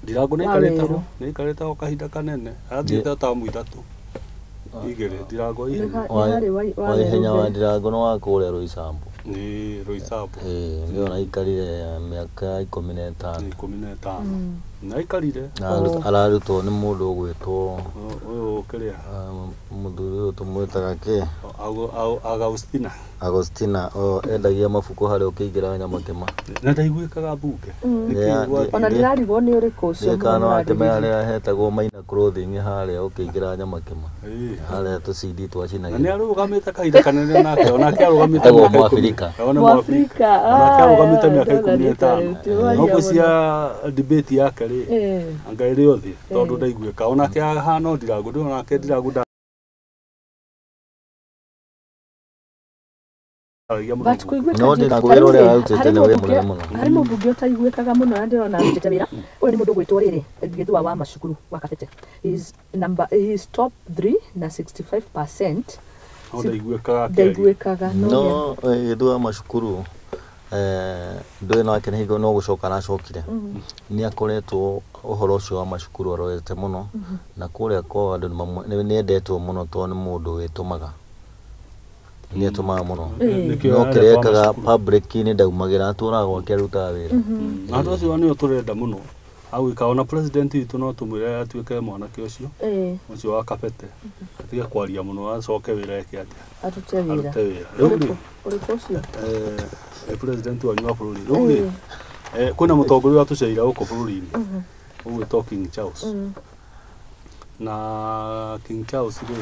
Ndirango nĩ aikarĩte ho kahinda kanene. Athiĩte tamu 3 igĩrĩ Ndirango ihenya. Wa ihenya wa Ndirango nĩ wa kũrĩa Roysambu. Nĩ Roysambu. Nĩyo aikarire mĩaka 15. 15. Na aikarire. Ararutwo nĩ mũndũ ũgwĩtwo ũyũ kĩrĩa mũthuri ũyũ tũmwĩtaga kĩ? Agustina. Agustina endagia mabuku harĩa ũkĩingĩra Nyamakĩma. Na ndaiguĩkaga mbunge. Ona ndĩrarigwo nĩ ũrĩkũ ũcio. Kana wakĩmenya harĩa hetagwo Maina Clothing harĩa ũkĩingĩra Nyamakĩma. Harĩa tũcindi twacinagĩra. Na nĩ arũgamĩte kahinda kanene nake onake arũgamĩte mĩaka Mwafrika. Mwafrika. Onake arũgamĩte mĩaka 15. No ngwĩciria debate yake rĩ anga ĩrĩ othe tondũ ndaiguĩka onake ahana Ndirango ndĩ onake Ndirango. But kũiguĩka no Ndirango wĩra ũrĩa arutĩte nĩ wĩ mũnene mũno. Harĩ mũmbunge ũtaiguĩkaga mũno na ndĩrona arutĩte wĩra. Ũyũ nĩ mũndũ ũgwĩtwo rĩrĩ Gĩthua wa Macukuru wa Kabete. He is top 3 na 65%. No ndaiguĩkaga. Ndaiguĩkaga. No Gĩthua wa Macukuru ndũĩ nake nĩ hingo no gũcoka aracokire. Nĩ akoretwo ũhoro ũcio wa macukuru arorete mũno na kũrĩa kwao andũ nĩ endetwo mũno tondũ nĩ mũndũ wĩtũmaga. Nĩ etũmaga mũno. No kĩrĩa ekaga public-inĩ ndaumagĩra atũraga gwake arutaga wĩra. Na andũ acio nĩo tũrenda mũno. Agwĩka ona president witũ no tũmwĩre atuĩke mwanake ũcio ũcio wa Kabete. Atige kwaria mũno acoke wĩra eke atĩa. Arute wĩra. Rĩu rĩ ũrĩkũ ũcio? President wanyu wa bũrũri. Rĩu rĩ kwĩna mũtongoria watũceire gũkũ bũrũri-inĩ ũgwĩtwo King Charles. Na King Charles rĩ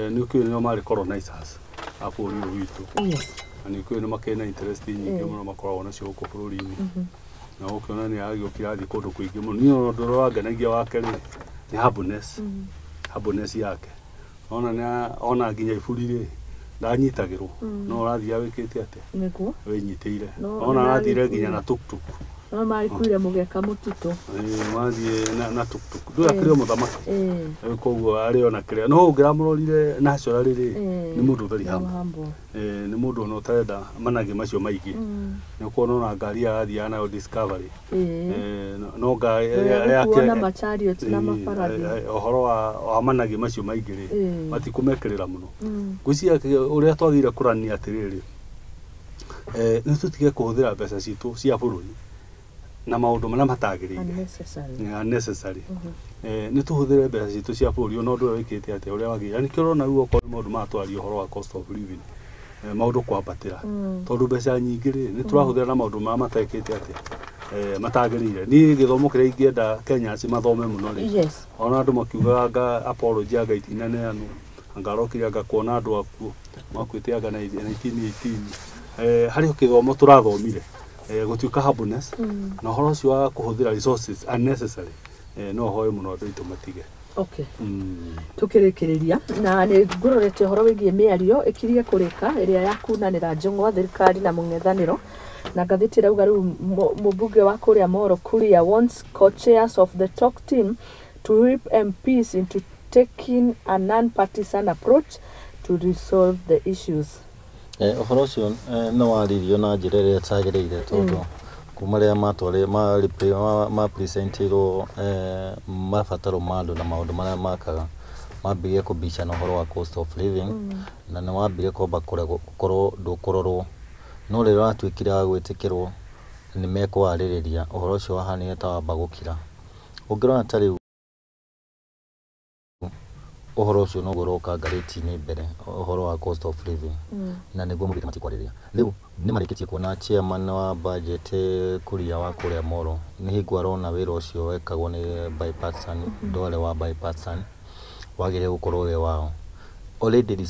nĩ ũkĩũĩ nĩo marĩ colonizers a bũrũri ũyũ witũ. Na nĩ ũkĩũĩ nĩ makĩrĩ na interest nyingĩ mũno makoragwo nacio gũkũ bũrũri-inĩ. Na ũkĩona nĩ agĩũkire athiĩ kũndũ kũingĩ mũno. Niĩ ũndũ ũrĩa wangenagia wake rĩ nĩ humbleness. Humbleness yake. Ona ona nginya iburi rĩ ndanyitagĩrwo no ũrathiĩ wĩkĩte atĩa? Nĩguo. Wĩnyitĩire. Ona arathire nginya na tuktuk. No marĩkuire mũgeka mũtitũ. Mathiĩ na tuktuk. Ndũĩ akĩrĩ o mũthamaki. Koguo arĩ ona kĩrĩa. No ũngĩramũrorire naturally rĩ nĩ mũndũ very humble. Nĩ mũndũ ona ũtarenda managĩ macio maingĩ. Nĩ ũkuona ona ngari arathiaga nayo Discovery. No ngari yake na machariot na mabarathi. Ũhoro wa managĩ macio maingĩ rĩ matikũmekĩrĩra mũno. Ngwĩciria ũrĩa twagĩrĩire kũrania atĩrĩrĩ nĩ tũtige kũhũthĩra mbeca citũ cia bũrũri na maũndũ marĩa matagĩrĩire. Unnecessary. Nĩ tũhũthĩre mbeca citũ cia bũrũri ona ũndũ ũrĩa wĩkĩte atĩa ũrĩa wagĩrĩire. Nĩkĩo ũrona rĩu okorwo nĩ maũndũ maya twaria ũhoro wa cost of living maũndũ kwambatĩra tondũ mbeca nyingĩ rĩ nĩ tũrahũthĩra na maũndũ marĩa matekĩte atĩa matagĩrĩire. Niĩ gĩthomo kĩrĩa ingĩenda Kenyans mathome mũno rĩ ona andũ makiugaga anga apology anga itinaneanwo anga arokire anga kuona andũ akuo makuĩte anga 1918 harĩ o kĩthomo tũrathomire Gũtuĩka humbleness na ũhoro ũcio wa kũhũthĩra resources unnecessary, no hoe mũno andũ aitũ matige. Okay. Tukĩrĩkĩrĩria na nĩ ngũrorete ũhoro wĩgiĩ mĩario ĩkirie kũrĩka ĩrĩa ya kunanĩra njũng'wa, thirikari na mũng'ethanĩro, na ngathĩti ĩrauga rĩu mũmbunge wa kũrĩa Moro Kuria wants co-chairs of the talk team to whip MPs into taking a non-partisan approach to resolve the issues. Ũhoro ũcio nĩ waririo na njĩra ĩrĩa ĩtagĩrĩire, tondũ kuma rĩrĩa matwarĩ ma presentirwo mabataro ma andũ na maũndũ marĩa makaga, mambirie kũbicana ũhoro wa cost of living, na nĩ wambire kwamba kũregwo gũkorwo ndũkũrorwo, no rĩrĩa watuĩkire wa gwĩtĩkĩrwo nĩ mekwarĩrĩria ũhoro ũcio, wahanire ta wamba gũkira. Ũngĩrora ta rĩu ũhoro ũcio noguo ũroka ngathĩti-inĩ mbere, ũhoro wa cost of living, na nĩguo maugĩte matikwarĩrĩria. Rĩu nĩ marĩkĩtie kuona chairman wa budget Kuria wa kũrĩa Moro nĩ hingo arona wĩra ũcio wekagwo nĩ bipartisan, ndware wa bipartisan wagĩrĩire gũkorwo wĩ wao already.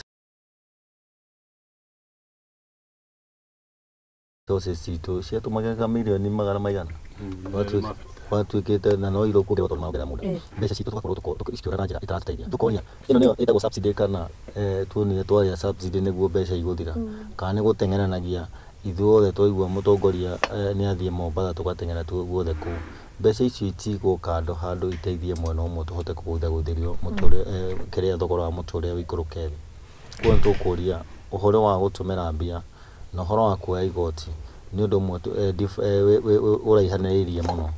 Resources citũ ciatũmagĩra mirioni magana maigana watuĩkĩte na no irũkũrĩrwo tondũ maongerera mũda mbeca citũ, tũgakorwo cikĩũra na njĩra ĩtaratũteithia. Tũkonia ĩno nĩyo ĩtagwo subsidy, kana tuonire twarĩa subsidy nĩguo mbeca igũthira, kana nĩ gũteng'eranagia ithuothe. Twaigua mũtongoria nĩ athiĩ Mombatha, tũgateng'era guothe kũu. Mbeca icio itigwo kando handũ iteithie mwena ũmwe tũhote kũgũithagũithĩrio mũtũrĩre, kĩrĩa thogora wa mũtũrĩre ũikũrũke thĩ. Koguo nĩ tũkũria ũhoro wa gũtũmĩra mbia na ũhoro wa kuoya igoti nĩ ũndũ ũmwe ũraihanĩrĩirie mũno.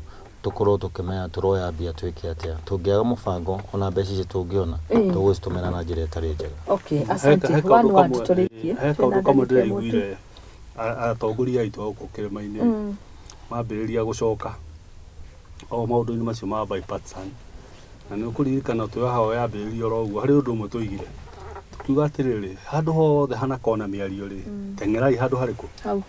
Tũkorwo tũkĩmenya tũroya mbia twĩke atĩa. Tũngĩaga mũbango, ona mbeca icio tũngĩona tũgũcitũmĩra na njĩra ĩtarĩ njega. Okay, asante. One word tũrĩkie. He kaũndũ kamwe ndĩraiguire atongoria aitũ a gũkũ kĩrĩma-inĩ mambĩrĩria gũcoka o maũndũ-inĩ macio ma bipartisan, na nĩ ũkũririkana twĩ haha yambĩrĩria oro ũguo, harĩ ũndũ ũmwe tũigire tukiuga atĩrĩrĩ, handũ hothe hanakorwo na mĩario rĩ, teng'erai handũ harĩkũ? Hau.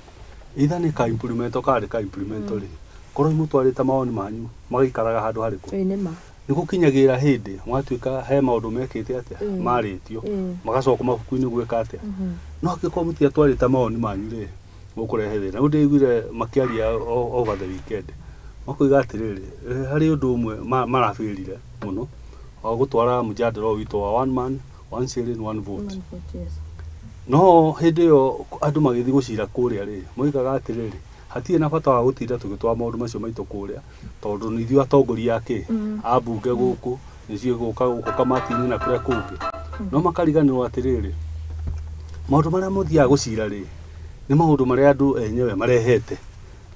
Either nĩ ka implement kana ka implement rĩ, korwo mũtwarĩte mawoni manyu magaikaraga handũ harĩkũ? Ĩĩ, nĩ ma. Nĩ gũkinyagĩra hĩndĩ mwatuĩka he maũndũ mekĩte atĩa, marĩtio, magacoka mabuku-inĩ gwĩka atĩa. No angĩkorwo mũtiatwarĩte mawoni manyu rĩ, mũkũrehe thĩna. Rĩu ndĩiguire makĩaria over the weekend makoiga atĩrĩrĩ, harĩ ũndũ ũmwe marabĩrire mũno wa gũtwara mũjadara ũyũ witũ wa one man, one shilling, one vote. One vote, yes. No hĩndĩ ĩyo andũ magĩthiĩ gũcira kũrĩa rĩ, moigaga atĩrĩrĩ, hatirĩ na bata wa gũtinda tũgĩtwara maũndũ macio maitũ kũrĩa, tondũ nĩ ithuĩ atongoria akĩ a mbunge gũkũ nĩcio gũka gũkũ kamati-inĩ na kũrĩa kũngĩ. No makariganĩrwo atĩrĩrĩ, maũndũ marĩa mũthiaga gũcira rĩ, nĩ maũndũ marĩa andũ enyewe marehete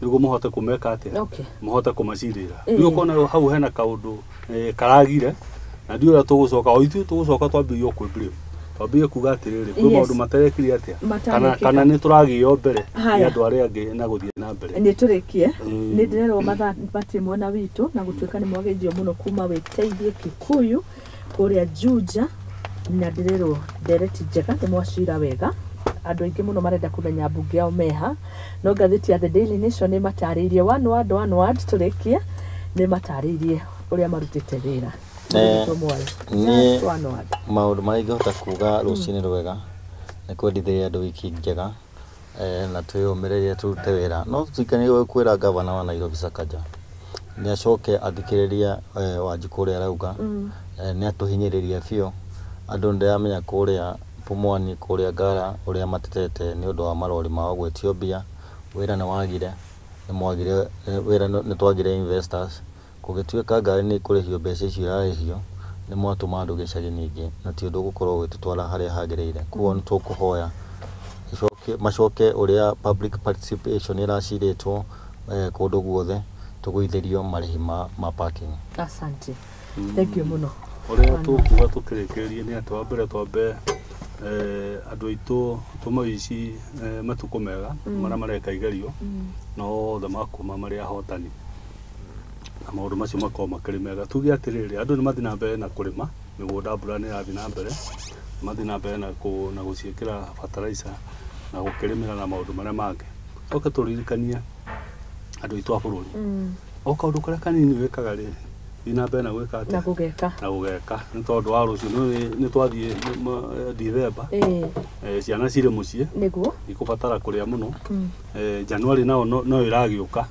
nĩguo mũhote kũmeka atĩa, mũhote kũmacirĩra. Rĩu ũkona hau hena kaũndũ karagire, na ndiũ ũrĩa tũgũcoka o ithuĩ tũgũcoka twambĩrĩrie kwĩ blame, twambĩrĩrie kuga atĩrĩrĩ, kwĩ maũndũ materekire atĩa, kana Matanekĩka. Kana nĩ tũragĩo mbere nĩ Haya. andũ arĩa angĩ na gũthiĩ na mbere. Nĩ tũrĩkie. Nĩ ndĩrerwo mathaa matirĩ mwena witũ, na gũtuĩka nĩ mwageithio mũno kuma wĩteithie Kikuyu kũrĩa Juja, na ndĩrerwo ndereti njega, nĩ mwacira wega. Andũ aingĩ mũno marenda kũmenya mbunge yao meha, no ngathĩti ya The Daily Nation nĩ matarĩirie, one word, one word, tũrĩkie, nĩ matarĩirie ũrĩa marutĩte wĩra. Niĩ Just one word. Maũndũ marĩa ingĩhota kuga rũcinĩ rwega nĩ kwendithĩria andũ wiki njega, na twĩyũmĩrĩrie tũrute wĩra. No tũtikanĩrwo kwĩra gavana wa Nairobi Sakaja nĩ acoke athikĩrĩrie Wanjikũ ũrĩa arauga. Nĩ atũhinyĩrĩria biũ andũ. Nĩ ndĩramenya kũrĩa Pumwani, kũrĩa Ngara, ũrĩa matetete nĩ ũndũ wa marori mao gwĩtio mbia. Wĩra nĩ wagire, nĩ mwagire wĩra, nĩ twagire investors. Kũgĩtuĩka ngari nĩ ikũrĩhio mbeca icio irarĩhio, nĩ mwatũma andũ gĩcagi ningĩ, na ti ũndũ ũgũkorwo ũgĩtũtwara harĩa hagĩrĩire. Koguo nĩ tũkũhoya macoke ũrĩa public participation ĩracirĩtwo kũndũ guothe, tũgũithĩrio marĩhi ma parking. Asante, thank you mũno. Ũrĩa tũkuga tũkĩrĩkĩrĩrie nĩ atĩ wa mbere twambe andũ aitũ tũmaici matukũ mega marĩa mareka igerio, na othe makuma marĩ ahotani na maũndũ macio makorwo makĩrĩ mega. Tuge atĩrĩrĩ, andũ nĩ mathiĩ na mbere na kũrĩma mĩgũnda, mbura nĩ ĩrathiĩ na mbere, mathiĩ na mbere na gũciĩkĩra fertilizer na gũkĩrĩmĩra na maũndũ marĩa mangĩ. Coke tũririkanie andũ aitũ a bũrũri, o kaũndũ karĩa kanini wĩkaga rĩ, Thiĩ na mbere na gwĩka Na atĩa? gũgeka. Na gũgeka, nĩ tondũ wa rũciũ nĩ twathiĩ Dithemba. Ciana cirĩ mũciĩ, ikũbatara kũrĩa mũno. Januari nao no ĩragĩũka,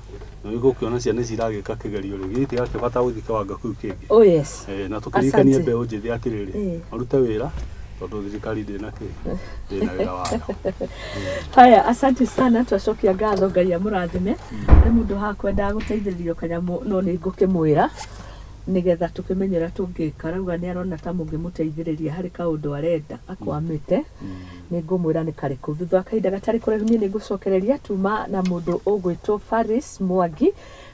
na igũkĩona ciana ici iragĩka kĩgerio rĩngĩ, itigakĩbata gũthiĩ kĩwango kĩu kĩngĩ. Oh yes. Na tũkĩririkanie Asante. mbeũ njĩthĩ atĩrĩrĩ, marute wĩra tondũ thirikari ndĩna kĩ, ndĩna wĩra wayo. Haya, asante sana, twacokia ngatho, Ngai amũrathime. Nĩ mũndũ hakwendaga gũteithĩrĩrio kanyamũ, no nĩ ngũkĩmwĩra nĩgetha tũkĩmenye ũrĩa tũngĩka. Arauga nĩ arona ta mũngĩmũteithĩrĩria harĩ kaũndũ arenda akwamĩte. Nĩ ngũmwĩra nĩ karĩkũ thutha wa kahinda gatarĩ kũraihu. Niĩ nĩ ngũcokereria tuma na mũndũ ũgwĩtwo Faris Mwangi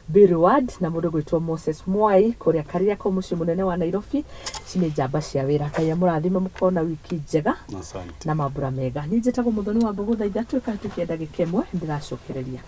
Birward na mũndũ ũgwĩtwo Moses Mwai kũrĩa Kariakoo, mũciĩ mũnene wa Nairobi. Ici nĩ njamba cia wĩra. Ngai amũrathime, mũkorwo na wiki njega Asante. na mambura mega. Niĩ njĩtagwo Mũthoni wa Mbũgũ, thaa 3 ĩkahĩtũkia ndagĩka 1, ndĩracokereria.